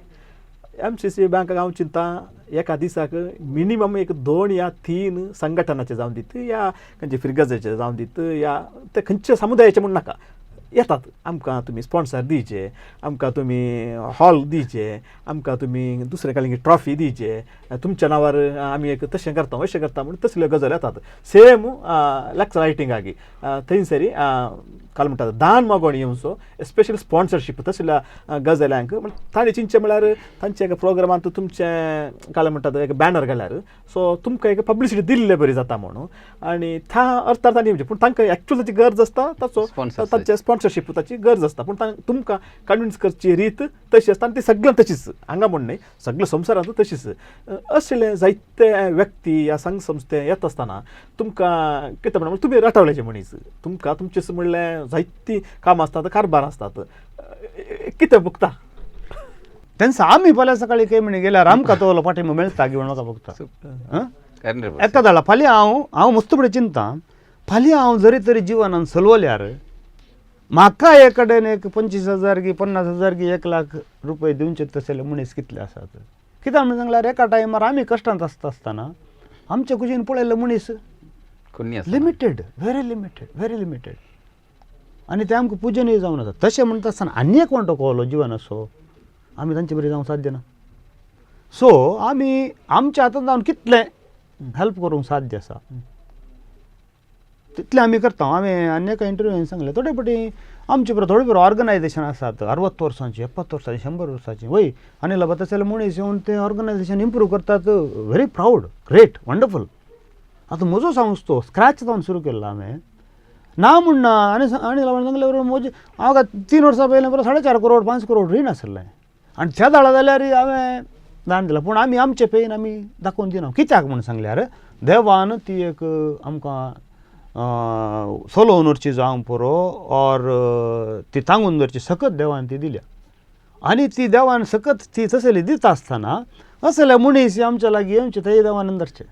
एमसीसी बँकाक हांव चिंता एका दिसाक मिनिमम एक 2 या 3 संघटनाचे जावन दीत या खंयचे फिरगजाचे जावन दीत या ते खंयच्या समुदायाचे म्हूण नाका येतात, आमकां तुमी स्पॉन्सर दिवचे, आमकां तुमी हॉल दिवचे, आमकां तुमी दुसरे कालींग ट्रॉफी दिवचे, तुमच्या नांवार आमी एक तशें करता अशें करता म्हूण तसल्यो गजाली येतात. सेम लेक्सा लायटिंगाक थंयसरी काल म्हणटात दान मागोवणी येवचो, स्पेशल स्पॉन्सरशीप तसल्या गजाल्यांक ताणें चिंतचें म्हळ्यार तांच्या एका प्रोग्रामांत तुमचें काल म्हणटात एक बॅनर घाल्यार सो तुमकां एक पब्लिसिटी दिल्ले बरी जाता म्हणून, आनी त्या अर्थार तांणी येवचें. पूण तांकां एक्चुअल ताची गरज आसता, ताचो तांचे स्पॉन्सरशीप ताची गरज आसता, पूण तुमकां कन्विन्स करची रीत तशी आसता आनी ती सगळ्यां तशीच हांगा म्हण न्हय सगळ्या संवसारांत तशीच. असले जायते व्यक्ती या संघ संस्थे येता आसतना तुमकां कितें म्हणटा तुमी रटवल्याचे मनीस, तुमकां तुमचें म्हणलें जायतीं कामां आसतात, कारभार आसतात, कितें भोगता तेन्ना आमी फाल्यां सकाळी खंय म्हण गेल्यार आमकां तो पाठिंबो मेळटा की म्हण म्हाका भोगता. एका जाल्यार फाल्यां हांव हांव मस्त फुडें चिंता, फाल्यां हांव जरी तरी जिवनान चलवल्यार म्हाका एक कडेन एक 25,000 की 50,000 की 1 लाख रुपये दिवचे तसले मनीस कितले आसात. कित्याक म्हणून सांगल्यार एका टायमार आमी कश्टांत आसता आसतना आमच्या कुशीन पळयल्ले मनीस limited, very limited, very limited, आनी ते आमकां पुजनीय जावन आसा. तशें म्हणटा आसतना आनी एक वांटो कोलो जिवन असो आमी तांचे बरी जावंक साध्य ना. सो आमी आमच्या हातान जावन कितलें हेल्प करूंक साध्य आसा तितलें आमी करता. हांवें आनी एका इंटरव्यून सांगलें थोडे फावटी आमचे बरोबर थोडे बरोबर ऑर्गनायजेशन आसात 60 वर्सांची, 70 वर्सांची, 100 वर्सांची वय आनी लबत आसले मनीस येवन ते ऑर्गनायजेशन इम्प्रूव करतात. Very proud, great, wonderful. आतां म्हजो सांगूच तो स्क्रॅच जावन सुरू केल्लो हांवें ना म्हूण ना. आनी आनी सांगले बरोबर म्हजे हांव 3 वर्सां पयलें बरोबर 4.5 करोड 5 करोड रीण आसलें आनी त्या दाळा जाल्यार हांवें दान दिलां. पूण आमी आमचे पेन आमी दाखोवन दिना. कित्याक म्हूण सांगल्यार देवान ती एक आमकां चलोवन व्हरची जावंक पुरो ऑर ती तांगून दवरची सकत देवान ती दिल्या आनी ती देवान सकत ती तसली दिता आसतना असले मनीस आमच्या लागीं येवचे तेय देवान धरचे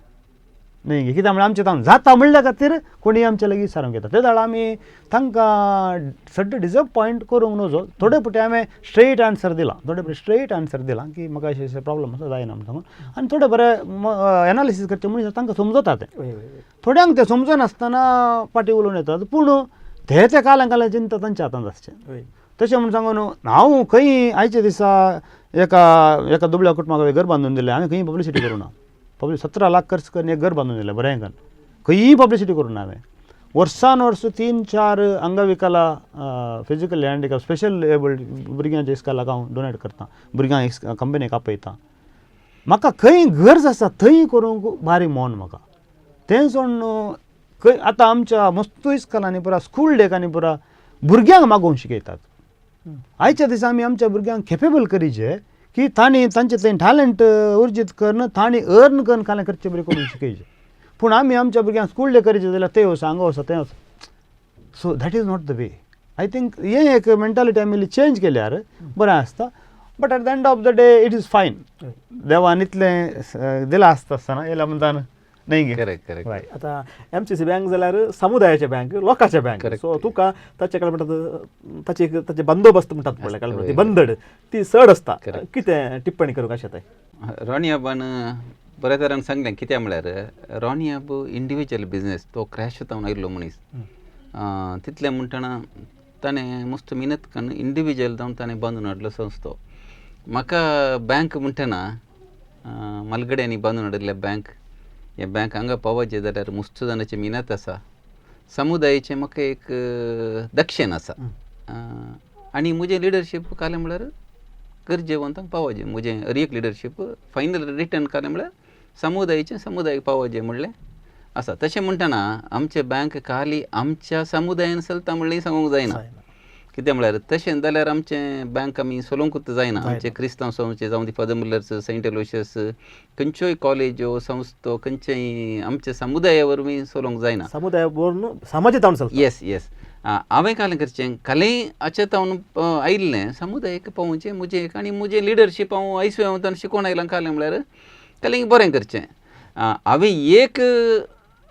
न्ही. कित्याक म्हळ्यार आमचें तांक जाता म्हणल्या खातीर कोणीय आमच्या लागीं सारूंक येता. ते जाल्यार आमी तांकां सड्डे डिसअपॉयंट करूंक नजो. थोडे फावटी हांवें स्ट्रेट आन्सर दिलां, थोडे फावटी स्ट्रेट आन्सर दिलां की म्हाका अशें अशें प्रॉब्लम आसा जायना म्हण सांगून, आनी थोडे बरे एनालिसीस करचे मनीस तांकां समजता तें. थोड्यांक तें समजनासतना फाटीं उलोवन येतात, पूण ते ते काल्यां काल्यां चिंता तांच्या हातांत आसचें. तशें म्हूण सांगून हांव खंय आयच्या दिसा एका एका दुबळ्या कुटुंबाक घर बांदून दिलें, हांवें खंय पब्लिसिटी करूं ना. पब्लिक 17 लाख खर्च करून एक घर बांदून दिलें बरें करून, खंयी पब्लिसिटी करूं ना हांवें. वर्सान वर्स 3-4 अंगविकला फिजिकल हँडिकॅप स्पेशल एबल्ड भुरग्यांच्या इस्कॉलाक हांव डोनेट करतां, भुरग्यांक कंपनीक आपयता. म्हाका खंय गरज आसा थंय करूंक भारी मन म्हाका तें सोडून खंय आतां आमच्या मस्तू इस्कॉलांनी पुरा स्कूल डेकांनी पुरा भुरग्यांक मागोवंक शिकयतात. आयच्या दिसा आमी आमच्या भुरग्यांक केपेबल करीचे की तांणी तांचे थंय टॅलंट उर्जीत करून तांणी अर्न करून कालें करचें बरें करून शिकयचें. पूण आमी आमच्या भुरग्यांक स्कूल करचें जाल्यार ते वचो हांगा वचो थंय वचो. So that is not the way. I think हें एक मेंटालिटी आमी चेंज केल्यार बरें आसता. But at the end of the day it is fine. देवान इतलें दिलां आसता आसतना येयल्या म्हणटा न्ही गे. Correct correct. हय. आतां एमसीसी बँक जाल्यार समुदायाचे बँक, लोकांचे बँक. Correct. सो तुका ताचे कडेन म्हणटात ताचे एक ताचे बंदोबस्त म्हणटात म्हणल्यार आसता, ती हय. बंदड ती चड आसता. Correct. कितें टिप्पणी करूंक अशें तें? रॉनी आबान बऱ्या तरान सांगलें. कित्याक म्हळ्यार रॉनी आब इंडिविज्युअल बिजनेस तो क्रॅश जावन आयिल्लो मनीस. तितलें म्हणटना ताणें मस्त मेहनत करून इंडिविज्युअल जावन ताणें बांदून हाडलो संस्थो. म्हाका बँक म्हणटना मालगड्यांनी बांदून हाडिल्ले बँक, हे बँक हांगा पावचे जाल्यार मस्त जाणाची मेहनत आसा, समुदायाचें म्हाका एक दक्षीण आसा. आनी म्हजें लिडरशीप कालें म्हळ्यार गरजेवंतांक पावोवचें. म्हजें हर एक लिडरशीप फायनल रिटर्न कालें म्हळ्यार समुदायाचें समुदायाक पावोवचें म्हणलें आसा. तशें म्हणटना आमचें बँक खाली आमच्या समुदायान चलता म्हणलें सांगूंक जायना. कितें म्हळ्यार तशें जाल्यार आमचें बँक आमी चलोवंकूच जायना. आमचे क्रिस्तांव संस्थे जावं ती फादर मुल्लर्स, सेंट एलोशियस, खंयच्योय कॉलेज्यो संस्थो खंयचेय आमच्या समुदाया वरवीं चलोवंक जायना. समुदाय वरून समाजीत जावन चलता. येस येस. हांवें कालें करचें कालें हाचें तावन आयिल्लें समुदायाक पावोवचें म्हजें एक आनी म्हजें लिडरशीप हांव आयसू हांव शिकोवन आयलां कालें म्हळ्यार कालें बरें करचें. हांवें एक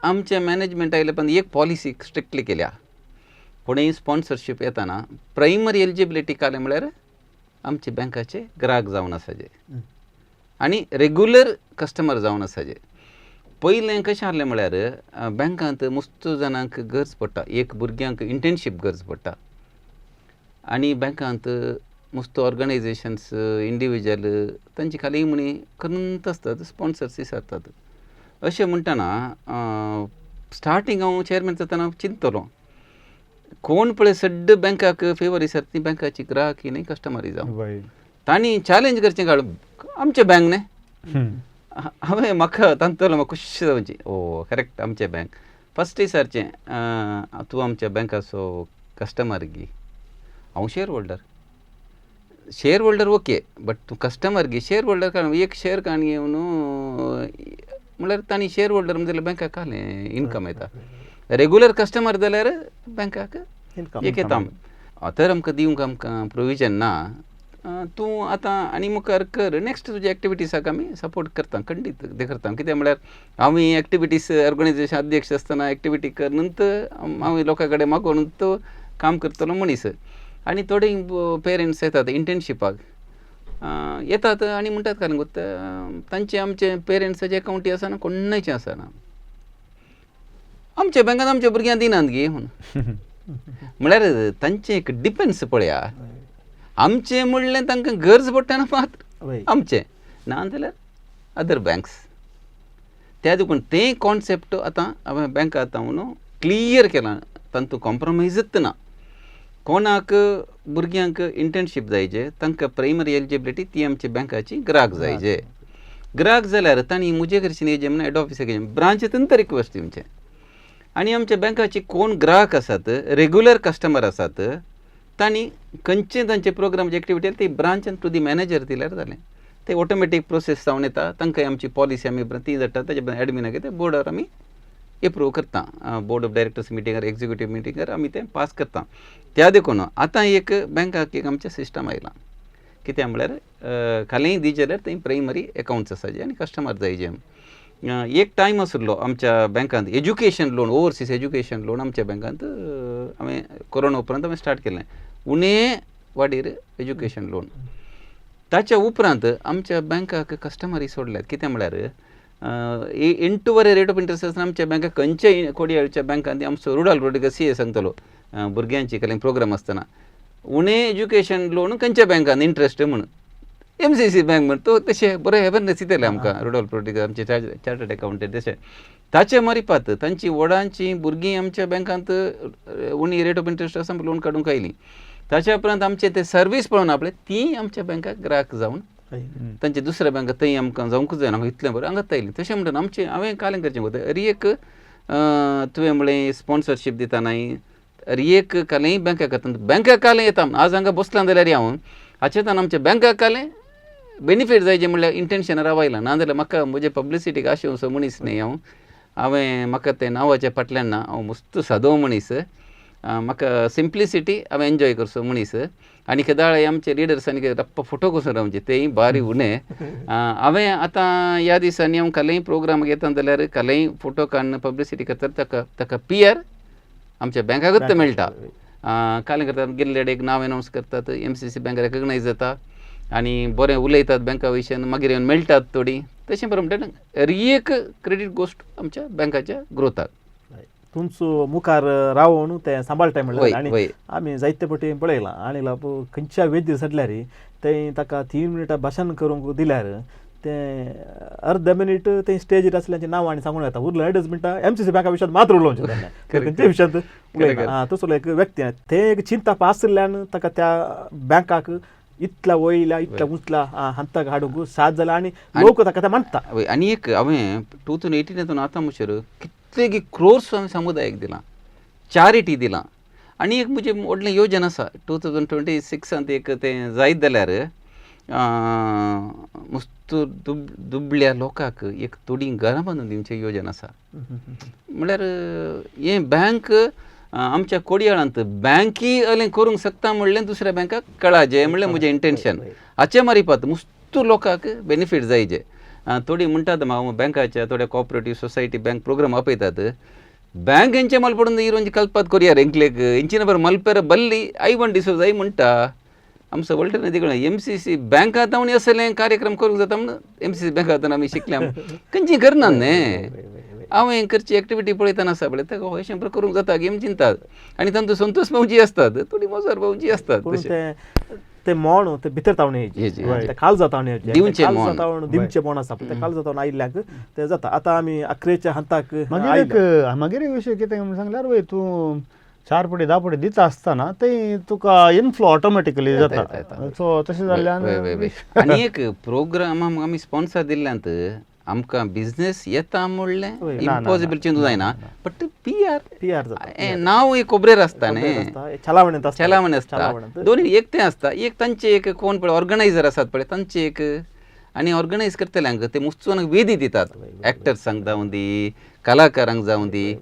आमचें मॅनेजमेंट आयलें पण एक पॉलिसी स्ट्रिक्टली केल्या. कोणूय स्पॉन्सरशीप येताना प्रायमरी एलिजिबिलिटी कालें म्हळ्यार आमचे बँकाचे ग्राहक जावन आसाचे आनी रेगुलर कस्टमर जावन आसाचे. पयलें कशें आहलें म्हळ्यार बँकांत मस्त जाणांक गरज पडटा, एक भुरग्यांक इंटर्नशीप गरज पडटा आनी बँकांत मस्त ऑर्गनायजेशन्स इंडिविज्युअल तांची खाली म्हणी करत आसतात, स्पॉन्सर्स विचारतात. अशें म्हणटना स्टार्टींग हांव चेअरमॅन जातना चिंततलो कोण पळय सड्ड बँकाक फेवर विचारता ती बँकाची ग्राहकी न्ही कस्टमर जावं तांणी चॅलेंज करचें काड आमचें बँक न्ही. हांवें म्हाका तांतलो म्हाका खुश जावची ओ करेक्ट आमचें बँक फस्ट विचारचें तूं आमच्या बँकाचो कस्टमर गी, हांव share holder. Share holder okay but तूं कस्टमर गी. शेअर होल्डर कारण एक शेअर काडून घेवन म्हळ्यार तांणी शेअर होल्डर जाल्यार बँकाक कालें इनकम येता. रेगुलर कस्टमर जाल्यार बँकाक एक येता. तर आमकां दिवंक आमकां प्रोविजन ना, तूं आतां आनी मुखार कर नेक्स्ट तुज्या एक्टिविटीसाक आमी सपोर्ट करता, खंडीत ते करता. कित्याक म्हळ्यार आमी एक्टिविटीज ऑर्गनायजेशन अध्यक्ष आसतना एक्टिविटी कर हांव लोकां कडेन मागोवन तो काम करतलो मनीस. आनी थोडे पेरंट्स येतात इंटर्नशिपाक येतात आनी म्हणटात कारण तांचे आमचे पेरंट्साचे अकावंटी आसना, कोणाचें आसना. आमच्या बँकान आमच्या भुरग्यांक दिनात गे म्हणून म्हळ्यार तांचें एक डिपेंड्स पळया. आमचें म्हणलें तांकां गरज पडटा मात आमचें ना जाल्यार अदर बँक्स. त्या देखून तें कॉन्सेप्ट आतां हांवें बँका आतां म्हणून क्लियर केलां, तातूंत कॉम्प्रोमायजच ना. कोणाक भुरग्यांक इंटर्नशीप जायचे तांकां प्रायमरी एलिजिबिलिटी ती आमच्या बँकाची ग्राहक जायचे. ग्राहक जाल्यार तांणी म्हजे कडच्यान येवचें म्हणून हेड ऑफिसाक येवचें, ब्रांच तर रिक्वेस्ट दिवचें. आनी आमच्या बँकाची कोण ग्राहक आसात, रेगुलर कस्टमर आसात, तांणी खंयचे तांचे प्रोग्रामचे एक्टिविटी ती ब्रांचान टू the manager दिल्यार जालें. ते ऑटोमॅटीक प्रोसेस जावन येता. तांकां आमची पॉलिसी आमी ती धाडटा, ताजे एडमिनाक ते बोर्डार आमी एप्रूव करता. बोर्ड ऑफ डायरेक्टर्स मिटिंगार, एक्झिक्युटीव मिटिंगार आमी तें पास करता. त्या देखून आतां एक बँकाक एक आमचें सिस्टम आयलां. कित्याक म्हळ्यार खालीं दी जाल्यार थंय प्रायमरी एकावंट्स आसाचे आनी कस्टमर जायचे. एक टायम आशिल्लो आमच्या बँकांत education loan, overseas education loan आमच्या बँकांत हांवें कोरोना उपरांत हांवें स्टार्ट केलें. उणें वाडीर एज्युकेशन लोन. ताच्या उपरांत आमच्या बँकाक कस्टमरी सोडल्यात. कितें म्हळ्यार इंटू बरें रेट ऑफ इंट्रस्ट आसतना आमच्या बँकाक खंयच्याय कोडयाळच्या बँकांत आमचो रुडाल रोड्रिगस सी ए सांगतलो भुरग्यांची कसलें प्रोग्राम आसतना उणें एज्युकेशन लोन खंयच्या बँकान इंट्रस्ट म्हणून एमसीसी बँक म्हण तो तशें बरें अवेरनेस दितले आमकां रुडोल्फ रोड्रिगस आमचे चार्टर्ड एकावंटंट. तशें ताचे मारिपात तांची व्हडांची भुरगीं आमच्या बँकांत उणी रेट ऑफ इंट्रस्ट आसा लोन काडूंक आयलीं. ताच्या उपरांत आमचे ते सर्वीस पळोवन आपले ती आमच्या बँकाक ग्राहक जावन तांचे दुसऱ्या बँकात थंय आमकां जावंकूच जायना इतलें बरें हांगाच आयलीं. तशें म्हणटा आमचें हांवें कालें करचें पळय हर एक तुवें म्हणलें स्पॉन्सरशीप दिता न्हय, हर एक कालेंय बँकाक करता, बँकाक कालें येता. आज हांगा बसलां जाल्यार हांव हाचें आमच्या बँकाक कालें बेनिफीट जायचे म्हणल्यार इंटेन्शन रावयला ना जाल्यार म्हाका म्हजे पब्लिसिटीक आशेवचो मनीस न्ही हांव. हांवें म्हाका तें नांवाच्या फाटल्यान ना, हांव मस्त सादो मनीस, म्हाका सिंप्लिसिटी हांव एन्जॉय करचो मनीस. आनी केदाळ आमचे लिडर्सांनी रप्पा फोटो कसो रावचे तेय बारी उणें. हांवें आतां ह्या दिसांनी हांव कालय प्रोग्रामाक येता जाल्यार कालय फोटो काडून पब्लिसिटी करता, ताका ताका पी आर आमच्या बँकाकूच मेळटा. काल करतात गेल्ले एक नांव एनावन्स करतात, एमसीसी बँक रेकग्नायज जाता आनी बरें उलयतात बँका विशयान, मागीर येवन मेळटात थोडीं. तशें बरें म्हणटा एक क्रेडीट गोश्ट आमच्या बँकाच्या ग्रोथाक. तुमचो मुखार रावून तें सांबाळटाय म्हणल्यार वय आनी वय आमी जायते फावटी पळयलां आनी खंयच्या वेदीर सडल्यार थंय ताका 3 मिनटां भाशण करूंक दिल्यार तें अर्द मिनीट तें स्टेजीर आसल्याचें नांव आनी सांगून येता, उरलें 2.5 मिनटां एमसीसी बँका विशयांत मात्र उलोवचें ताणें, खंयच्या विशयांत उलयना. तसलो एक व्यक्ती तें एक चिंतप आशिल्ल्यान ताका त्या बँकाक इतल्या वयल्या इतल्या उंचल्या हंताक हाडूंक साथ जाला आनी लोक ताका ते मानता. आनी एक हांवें 2018 आतां म्हणसर कितले क्रोर्स हांवें समुदायाक दिलां, चॅरिटी दिलां. आनी एक म्हजें व्हडलें योजन आसा 2026 एक तें जायत जाल्यार मस्त दुबळ्या लोकांक एक थोडीं घरां बांदून दिवचें योजन आसा. म्हणल्यार हें बँक आमच्या कोडयाळांत बँकी अलें करूंक शकता म्हणलें दुसऱ्या बँकाक कळाजे म्हणलें म्हजें इंटेन्शन. हाचे मारिपात मस्त लोकांक बेनिफीट जायजे. थोडीं म्हणटात हांव बँकाच्या थोड्या कॉपरेटीव सोसायटी बँक प्रोग्राम आपयतात, बँक हेंचे मल पडून इरोंची कल्पात कोरयार हेंकलेक हेंची बरें मलपेर बल्ली आयवन डिसो जाय म्हणटा. आमचो व्हडले तिकडे एमसीसी बँकांत आनी असलें कार्यक्रम करूंक जाता म्हणून एमसीसी बँकांत आमी शिकल्या खंयची करना न्ही. हांवें करची एक्टिविटी पळयतना आसा पळय ताका अशें बरें करूंक जाता गेम चिंतात आनी तांचो संतोष पावची आसतात, थोडी मोजार पावची आसतात. तशें ते मोण ते भितर तावण येयचे, ते काळजा तावण येयचे, दिवचें दिवचें मोण आसा ते काळजा तावण आयिल्ल्याक ते जाता. आतां आमी अकरेच्या हंताक मागीर एक मागीर एक विशय कितें म्हणून सांगल्यार वय तूं 4 पटी 10 पटी दिता आसतना ते तुका इनफ्लो ऑटोमॅटिकली जाता. सो तशें जाल्ल्यान आनी एक प्रोग्राम आमी स्पॉन्सर दिल्ल्यांत आमकां बिजनेस येता म्हणलें इम्पॉसिबल चिंतू जायना, but P R P R जाता, नांव एक कोबरेर आसता न्ही, चलावणेंत चलावणें आसता, दोनी एक तें आसता. एक तांचे एक कोण पळय ऑर्गनायझर आसात पळय तांचे एक आनी ऑर्गनायज करतल्यांक ते मुस्तवानाक वेदी दितात, एक्टर्सांक जावं दी कलाकारांक जावं दी,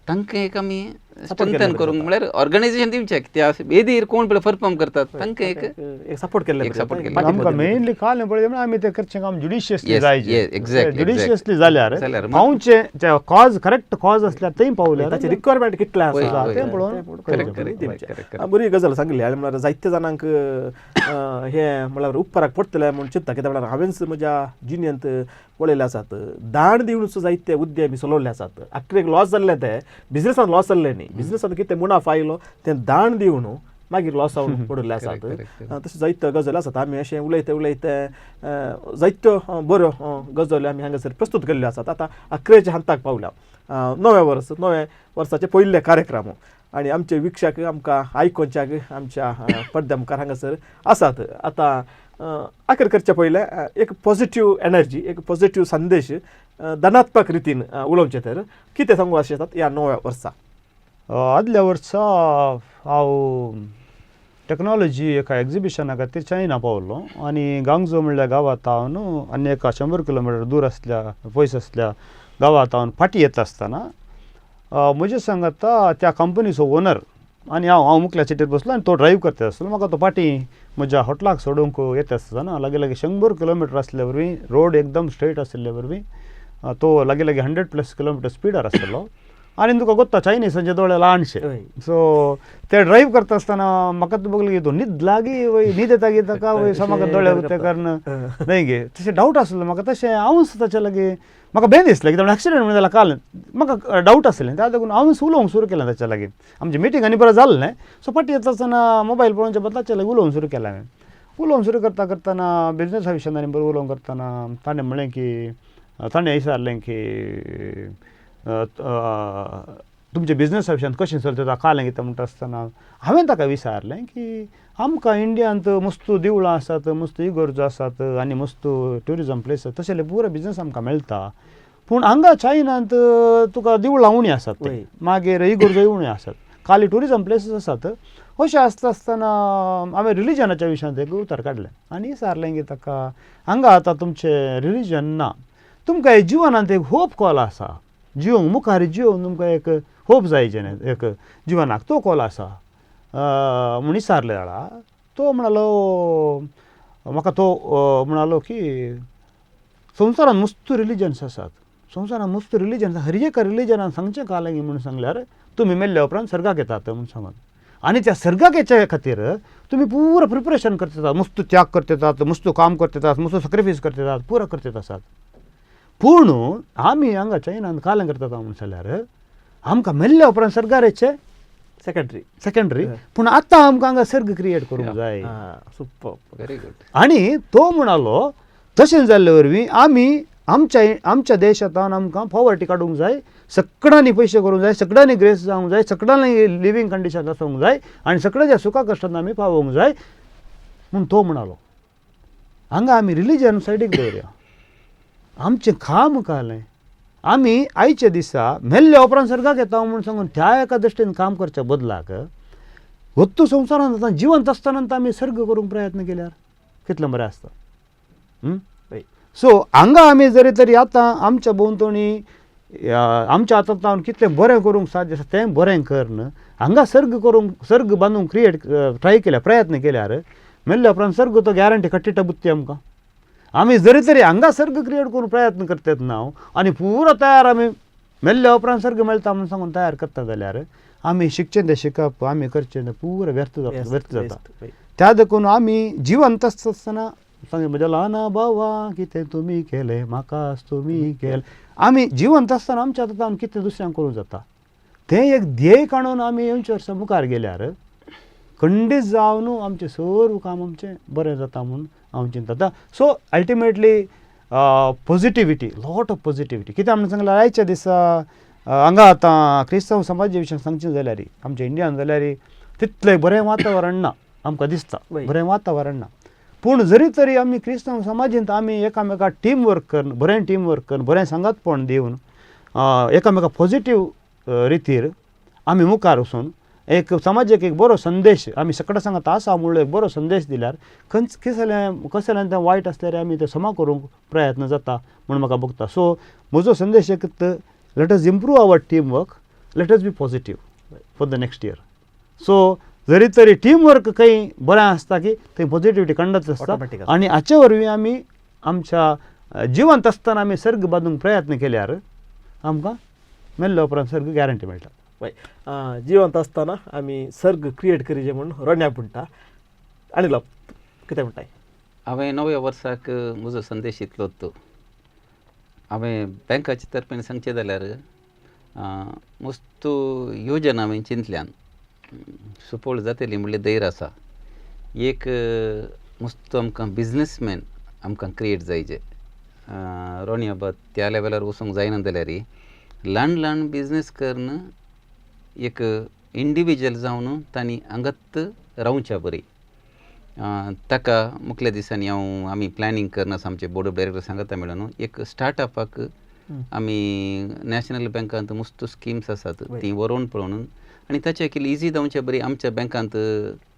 तांकां एक आमी स्ट्रेंथन करूंक म्हळ्यार ऑर्गनायझेशन दिवचें त्या वेदीर कोण पळय परफॉर्म करतात तांकां एक सपोर्ट केल्लें. सपोर्ट केल्लें आमकां मेनली काल पळय म्हणल्यार आमी तें करचें काम ज्युडिशियसली जायचे, एक्झॅक्टली ज्युडिशियसली जाल्यार पावचें कॉज करेक्ट कॉज आसल्यार थंय पावल्यार ताचें रिक्वायरमेंट कितलें आसा तें पळोवन. बरी गजाल सांगली. आनी म्हळ्यार जायते जाणांक हें म्हळ्यार उपकाराक पडटलें म्हूण चिंतता, कित्याक म्हळ्यार हांवेंच म्हज्या जिणेंत पळयल्ले आसात दाण दिवनूच जायते उद्यमी चलवल्ले आसात. आखरेक लॉस जाल्ले ते बिजनेसान लॉस जाल्ले न्ही, बिजनेसान कितें मुनाफा आयलो तें दाण दिवन मागीर लॉस जावन पडिल्ले आसात. तशें जायत्यो गजाली आसात. आमी अशें उलयते उलयते जायत्यो बऱ्यो गजाली आमी हांगासर प्रस्तूत केल्ल्यो आसात. आतां अकरेच्या हंताक पावल्या, नवें वर्स, नवें वर्साचे पयले कार्यक्रम आनी आमचे वीक्षक आमकां आयकोनच्याक आमच्या पड्ड्या मुखार हांगासर आसात. आतां आखर करचे पयलें एक पॉझिटिव्ह एनर्जी, एक पॉझिटिव्ह संदेश धनात्मक रितीन उलोवचें तर कितें सांगू अशें येतात ह्या नव्या वर्सा? आदल्या वर्सा हांव टॅक्नोलॉजी एका एग्जिबिशना खातीर चायना पावलो आनी गांगझो म्हणल्या गांवांत हांव आनी एका 100 किलोमिटर दूर आसल्या पयस आसल्या गांवांत हांव फाटीं येता आसतना म्हजे सांगाता त्या कंपनीचो ओनर आनी हांव हांव मुखल्या सिटीर बसलो आनी तो ड्रायव्ह करता आसलो. म्हाका तो फाटीं म्हज्या हॉटलाक सोडूंक येता आसतना लागीं लागीं 100 किलोमिटर आसल्या वरवीं रोड एकदम स्ट्रेट आशिल्ले वरवीं तो लागीं लागीं 100+ किलोमिटर स्पिडार आसलो. आनी तुका गोत्ता चायनीसांचे दोळे ल्हानशे, सो ते ड्रायव्ह करता आसतना म्हाका तूं बघले तो न्हीद लागी वय न्हीद येता गी ताका वय सो म्हाका दोळे उक्ते कारण न्हय गे तशें डावट आसलो म्हाका. तशें हांवूच ताच्या लागीं म्हाका बें दिसलें कित्याक एक्सिडंट म्हणून जाल्यार काल म्हाका डावट आसलें, त्या लागून हांवूच उलोवंक सुरू केलें ताच्या लागीं. आमचें मिटींग आनी बरें जालें सो फाटीं येता आसतना मोबायल पळोवच्या बदला ताच्या लागीं उलोवंक सुरू केलें हांवें. उलोवंक सुरू करता करतना बिजनेसा विशयान आनी बरें उलोवंक करतना ताणें म्हणलें की ताणें विचारलें की तुमच्या बिजनेसा विशयांत कशें चलता काल कितें म्हणटा आसतना हांवें ताका विचारलें की आमकां इंडियांत मस्त देवळां आसात, मस्त इगर्जो आसात आनी मस्त ट्युरिजम प्लेस आसात, तशें पुरो बिजनेस आमकां मेळटा, पूण हांगा चायनांत तुका देवळां उणीं आसात, मागीर इगर्जोय उण्यो आसात, खाली ट्युरिजम प्लेसीस आसात. अशें आसता आसतना हांवें रिलिजनाच्या विशयांत एक उतर काडलें आनी विचारलें की ताका हांगा आतां तुमचें रिलिजन ना, तुमकां एक जिवनांत एक होप कॉल आसा, जिवंक मुखार जिवंक तुमकां एक होप जाय जेणे एक जिवनाक तो कॉल आसा म्हूण विचारलें जाल्यार तो म्हणालो म्हाका, तो म्हणालो की संवसारांत मस्त रिलिजन्स आसात, संवसारांत मस्त रिलिजन्स, हर एका रिलिजनान सांगचें कालें म्हणून सांगल्यार तुमी मेल्ल्या उपरांत सर्गाक येतात म्हूण सांगून, आनी त्या सर्गाक येच्या खातीर तुमी पुरो प्रिपरेशन करतात, मस्त त्याग करतात, मस्त काम करतात, मस्त सॅक्रिफायस करतात, पुरो करतात आसात. पूण आमी हांगा चायनान कालें करतात म्हणून जाल्यार आमकां मेल्ल्या उपरांत सर्गार येचें सेकेंडरी सेकेंडरी, पूण आतां आमकां हांगा सर्ग क्रिएट करूंक जाय. Super, very good. आनी तो म्हणालो तशें जाल्ले वरवीं आमी आमच्या आमच्या देशांत आमकां पॉवर्टी काडूंक जाय, सगळ्यांनी पयशे करूंक जाय, सगळ्यांनी ग्रेस जावंक जाय, सगळ्यांनी लिवींग कंडिशन आसूंक जाय आनी सगळ्यांच्या सुखा कश्टान आमी पावोवंक जाय म्हूण तो म्हणालो. हांगा आमी रिलिजन सायडीक दवरया, आमचें काम कालें, आमी आयच्या दिसा मेल्ल्या उपरांत सर्गाक येता म्हूण सांगून त्या एका दृश्टीन काम करच्या बदलाक वत्तू संवसारांत आतां जिवंत आसतना आमी सर्ग करूंक प्रयत्न केल्यार कितलें बरें आसता. सो हांगा आमी जरी तरी आतां आमच्या भोंवतणी आमच्या हातांत कितलें बरें करूंक साध्य आसा तें बरें करून हांगा सर्ग करूंक, सर्ग बांदूंक क्रिएट ट्राय केल्यार, प्रयत्न केल्यार मेल्ल्या उपरांत सर्ग तो गॅरंटी कट्टिटा बुत्ती आमकां. आमी जरी तरी हांगा सर्ग क्रिएट करूंक प्रयत्न करतात ना आनी पुरो तयार आमी मेल्ल्या उपरांत सर्ग मेळटा म्हूण सांगून तयार करता जाल्यार आमी शिकचें तें शिकप, आमी करचें तें पुरो व्यर्थ जाता, व्यर्थ जाता. त्या देखून आमी जिवंत आसतना सांग म्हज्या ल्हान भावा कितें तुमी केलें म्हाकाच तुमी केलें, आमी जिवंत आसतना आमच्या हातांत कितें दुसऱ्यांक करूंक जाता तें एक ध्येय काडून आमी येवचे वर्सा मुखार गेल्यार खंडीत जावन आमचें सर्व काम आमचें बरें जाता म्हूण हांव चिंतता. So ultimately positivity, lot of positivity. कित्याक म्हणून सांगल्यार आयच्या दिसा हांगा आतां क्रिस्तांव समाजा विशयान सांगचें जाल्यार आमच्या इंडियान जाल्यार तितलें बरें वातावरण ना, आमकां दिसता बरें वातावरण ना, पूण जरी तरी आमी क्रिस्तांव समाजींत आमी एकामेका टीम वर्क करून, बरें टीम वर्क करून, बरें सांगातपण दिवन एकामेका पॉझिटीव रितीर आमी मुखार वचून एक समाजाक एक बरो संदेश आमी सगळ्या सांगात आसा म्हणलो एक बरो संदेश दिल्यार खंयच कसलें कसलें तें वायट आसल्यार आमी तें समा करूंक प्रयत्न जाता म्हूण म्हाका भोगता. सो म्हजो संदेश एक, let us improve our team work, let us be positive for the next year. So जरी तरी टीम वर्क खंय बरें आसता की थंय पॉझिटिविटी कंडत आसता आनी हाचे वरवीं आमी आमच्या जिवंत आसतना आमी सर्ग बांदूंक प्रयत्न केल्यार आमकां मेल्ल्या उपरांत सर्ग गॅरंटी मेळटा. हय, जिवंत आसतना आमी सर्ग क्रिएट करीजे म्हूण रोण्या म्हणटा. आनी लोक कितें म्हणटाय? हांवें नव्या वर्साक म्हजो संदेश इतलो तो हांवें बँकाचे तर्फेन सांगचें जाल्यार मस्त योजना हांवें चिंतल्यान सुफळ जातली म्हणलें धैर्य आसा. एक मस्त आमकां बिजनसमॅन आमकां क्रिएट जायचे, रोणयाबाद त्या लेवलार वचूंक जायना जाल्यार ल्हान ल्हान बिजनस करून एक इंडिविज्युअल जावन तांणी हांगात रावच्या बरी. ताका मुखल्या दिसांनी हांव आमी प्लॅनिंग करून आसा, आमचे बोर्ड ऑफ डायरेक्टर सांगता मेळून एक स्टार्टअपाक आमी नॅशनल बँकांत मस्त स्किम्स आसात ती वरोवन पळोवन आनी ताचे केली इजी जावचे बरी आमच्या बँकांत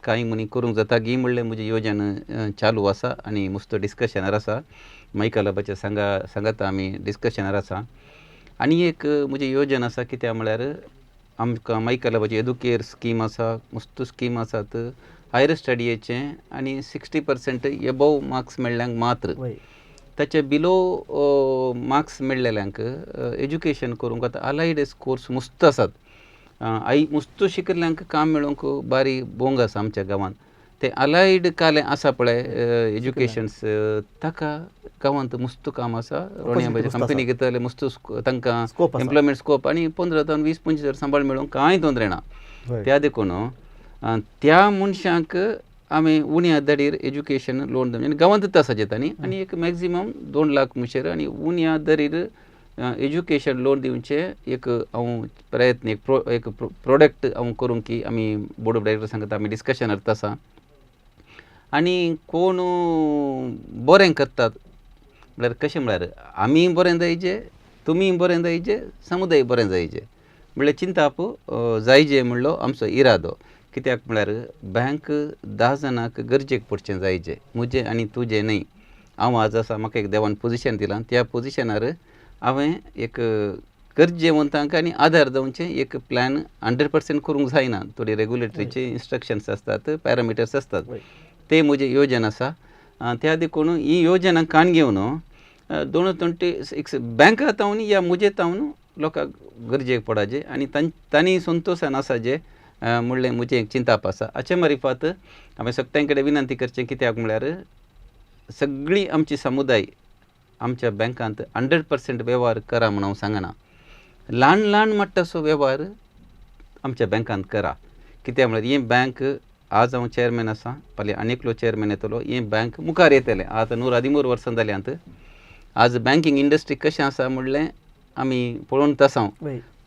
कांय मनी करूंक जाता गी म्हणलें म्हजी योजना चालू आसा आनी मस्त डिस्कशनार आसा, मायकलाबाच्या सांगाता आमी डिस्कशनार आसा. आनी एक म्हजी योजना आसा कित्याक म्हळ्यार आमकां मायकलाबाची एदुकेर स्कीम आसा, मस्त स्कीम आसात हायर स्टडीचें आनी 60% एबोव मार्क्स मेळ्ळ्यांक मात्र, ताचे बिलो मार्क्स मेळ्ळेल्यांक एज्युकेशन करूंक आतां अलायड कोर्स मस्त आसात. आई मस्त शिकिल्ल्यांक काम मेळोवंक बारी बोंग आसा आमच्या गांवांत, ते अलायड कालें आसा पळय एज्युकेशन्स ताका गांवांत मस्त काम आसा. रोणयाबाचे कंपनी घेतले जाल्यार मस्त तांकां एम्प्लॉयमेंट स्कोप आनी 15 जावन 20 25 हजार सांबाळ मेळोवंक कांय तोंदरे ना. त्या देखून त्या मनशांक आमी उण्या दडीर एज्युकेशन लोन आनी गांवांतूच आसा तांणी आनी एक मॅक्झिमम 2 लाख मुशेर आनी उण्या दरीर एज्युकेशन लोन दिवचें एक हांव प्रयत्न एक प्रोडक्ट हांव करूंक की आमी बोर्ड ऑफ डायरेक्टर सांगता आमी डिस्कशन करता आसा. आनी कोण बरें करतात म्हळ्यार कशें म्हळ्यार आमी बरें जायचे, तुमी बरें जायचे, समुदाय बरें जायचे. म्हणल्यार चिंताप जायजे म्हणलो आमचो इरादो. कित्याक म्हळ्यार बँक 10 जाणांक गरजेक पडचें जायजे, म्हजें आनी तुजें न्हय. हांव आज आसा, म्हाका एक देवान पोजिशन दिलां, त्या पोजिशनार हांवें एक गरजेवंतांक आनी आदार जावचें एक प्लॅन 100% करूंक जायना. थोडी रेगुलेटरीचे इन्स्ट्रक्शन्स आसतात, पॅरामिटर्स आसतात, ते म्हजें योजना आसा. त्या देखून ही योजना कान घेवन 2026 बँका तावन या म्हजे तावन लोकांक गरजेक पडाजे आनी तांणी संतोशान आसाजे म्हणलें म्हजें एक चिंताप आसा. हाचे मारिफात हांवें सगळ्यां कडेन विनंती करचें, कित्याक म्हळ्यार सगळी आमची समुदाय आमच्या बँकांत 100% वेव्हार करा म्हूण हांव सांगना, ल्हान ल्हान माट्टासो वेव्हार आमच्या बँकांत करा. कित्याक म्हळ्यार ही बँक आज हांव चेअरमॅन आसा, फाल्यां आनी एकलो चेअरमॅन येतलो, ही बँक मुखार येतलें. आतां 113 वर्सां जाल्यांत. आज बँकींग इंडस्ट्री कशें आसा म्हणलें आमी पळोवन आसा,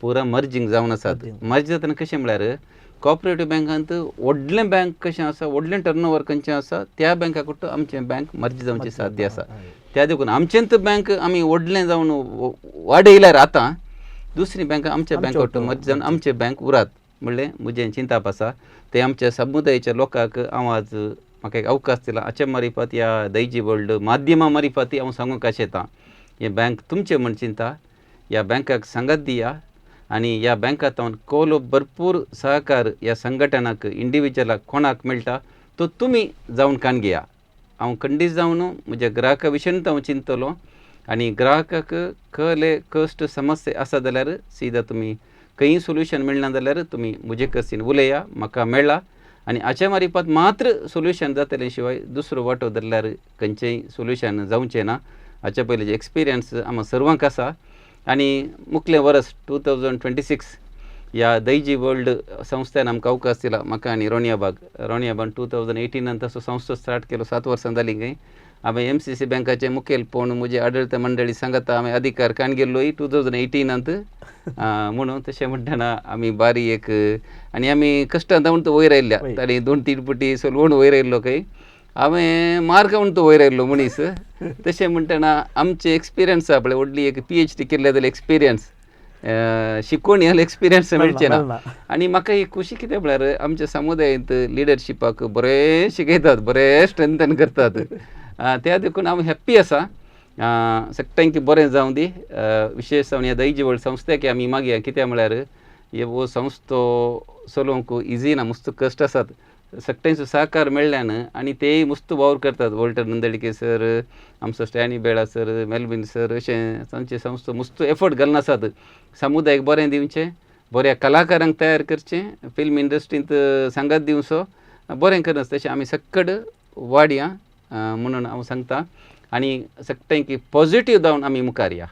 पुरा मर्जींग जावन आसात. मर्ज जातना कशें म्हळ्यार कॉपरेटीव बँकांत व्हडलें बँक कशें आसा, व्हडलें टर्नओवर खंयचें आसा, त्या बँका कडून आमचें बँक मर्ज जावचें साध्य आसा. त्या देखून आमचेंच बँक आमी व्हडलें जावन वाडयल्यार आतां दुसरी बँक आमच्या बँका कडून मर्ज जावन आमचें बँक उरात म्हणलें म्हजें चिंताप आसा. तें आमच्या समुदायाच्या लोकांक हांव आज म्हाका एक अवकाश दिला हाचे मारिफात ह्या दायजी वर्ल्ड माध्यमा मारिफाती हांव सांगूंक आशेतां, हें बँक तुमचें म्हूण चिंता, ह्या बँकाक सांगात दिया आनी ह्या बँकांत कोलो भरपूर सहकार ह्या संघटनाक इंडिविज्युअलाक कोणाक मेळटा तो तुमी जावन कान घेया. हांव खंडीत जावन म्हज्या ग्राहका विशयन हांव चिंततलो आनी ग्राहकाक कहले कश्ट समस्या आसा जाल्यार सीधा तुमी खंयी सोल्युशन मेळना जाल्यार तुमी म्हजे कडेन उलया, म्हाका मेळा आनी हाचे मारिफात मात्र सोल्युशन जातलें, शिवाय दुसरो वांटो धरल्यार खंयचेंय सोल्युशन जावचें ना. हाचे पयलीं एक्सपिरियन्स आमकां सर्वांक आसा. आनी मुखलें वर्स 2026 ह्या दायजी वर्ल्ड संस्थेन आमकां अवकाश दिला, म्हाका आनी रोनियाबाग. रोनियाबान 2018 तसो संस्था स्टार्ट केलो, 7 वर्सां जालीं खंय. हांवें MCC बँकाचें मुखेलपण म्हजे आडळत मंडळी सांगता हांवें अधिकार काण गेल्लोय 2018 म्हणून. तशें म्हणटना आमी बारी एक आनी आमी कश्टान जावन तो वयर आयिल्ल्या, ताणी 2-3 पुटी सोलवण वयर आयिल्लो खंय, हांवें मार्क म्हूण तो वयर आयिल्लो मनीस. तशें म्हणटना आमचे एक्सपिरियन्स आसा पळय, व्हडली एक PhD केल्ले जाल्यार एक्सपिरियन्स शिकून ह्या एक्सपिरियन्स मेळचें ना. आनी म्हाका एक खुशी कितें म्हळ्यार आमच्या समुदायांत लिडरशिपाक बरें शिकयतात, बरें स्ट्रेंथन करतात, त्या देखून हांव हॅप्पी आसा. सगळ्यांक बरें जावं दी. विशेश जावन ह्या दायजी वर्ल्ड संस्थेक आमी मागया, कित्याक म्हळ्यार हे हो संस्थो चलोवंक इजी ना, मस्त कश्ट आसात. सगळ्यांचो सहकार मेळ्ळ्यान आनी तेय मस्त वावर करतात. वॉल्टर नंदळके सर, आमचो स्टॅनी बेळा सर, मेलवीन सर, अशें तांचे संस्था मस्त एफर्ट घालून आसात समुदायाक बरें दिवचें, बऱ्या कलाकारांक तयार करचें, फिल्म इंडस्ट्रींत सांगात दिवचो, बरें करनासता. तशें आमी सक्कड वाडया म्हणून हांव सांगता. आनी सगळ्यांक पॉजिटीव जावन आमी मुखार या.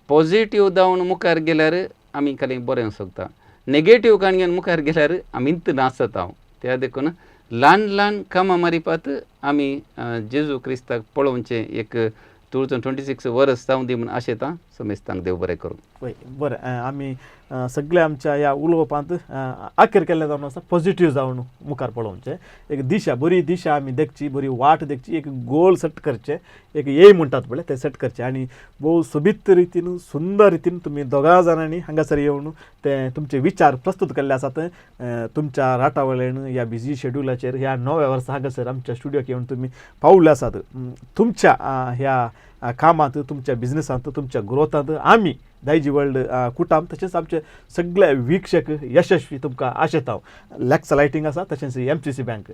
पॉजिटीव जावन मुखार गेल्यार आमी खाली बरें शकता, नेगेटीव काण घेवन मुखार गेल्यार आमीच नासता हांव. त्या देखून ल्हान ल्हान कामां मारिफात आमी जेजू क्रिस्ताक पळोवचें एक 2026 वर्स जावं दी म्हूण आशेतां. समेस्तांक देव बरें करूं. वय बरें, आमी सगळे आमच्या ह्या उलोवपांत आखेर केल्लें जावन आसा पॉजिटीव जावन मुखार पळोवचें, एक दिशा, बरी दिशा आमी देखची, बरी वाट देखची, एक गोल सेट करचें, एक एम म्हणटात पळय तें सेट करचें. आनी भोव सोबीत रितीन सुंदर रितीन तुमी दोगां जाणांनी हांगासर येवन ते तुमचे विचार प्रस्तूत केल्ले आसात. तुमच्या राटा वयल्यान ह्या बिजी शेड्युलाचेर ह्या नव्या वर्सा हांगासर आमच्या स्टुडियोक येवन तुमी पावले आसात. तुमच्या ह्या कामांत, तुमच्या बिजनसांत, तुमच्या ग्रोथांत आमी दायजी वर्ल्ड कुटाम तशेंच आमचे सगळे वीक्षक यशस्वी तुमकां आशेता. लॅक्स लायटींग आसा तशेंच MCC bank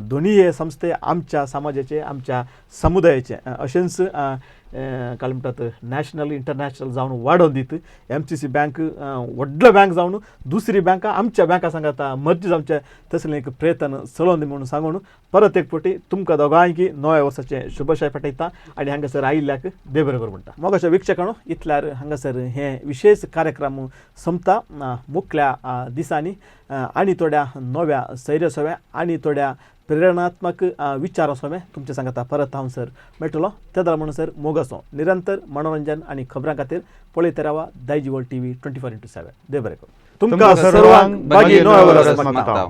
दोनी हे संस्थे आमच्या समाजाचे, आमच्या समुदायाचे अशेंच काय म्हणटात नॅशनल इंटरनॅशनल जावन वाडोवन दीत. MCC bank व्हडलो बँक जावन दुसरी बँकां आमच्या बँका सांगाता मर्जी जावचें तसलें एक प्रयत्न चलोवन दी म्हणून सांगून परत एक फावटी तुमकां दोगांयकी नव्या वर्साचें शुभशाय पाठयता आनी हांगासर आयिल्ल्याक देव बरें करूं म्हणटा. मोगाच्या वीक्षकांनो, इतल्यार हांगासर हे विशेश कार्यक्रम सोंपता. मुखल्या दिसांनी आनी थोड्या नव्या सैर्य सव्या आनी थोड्या प्रेरणात्मक विचार सवे तुमचे सांगता परत हांव सर मेळटलो. तेदरा म्हणून सर मोगासो निरंतर मनोरंजन आनी खबरां खातीर पळयत रावा दायजी वर्ल्ड TV 24x7. देव बरें करूं. तुमकां सर्वांक बागी नव्या वर्स मागता.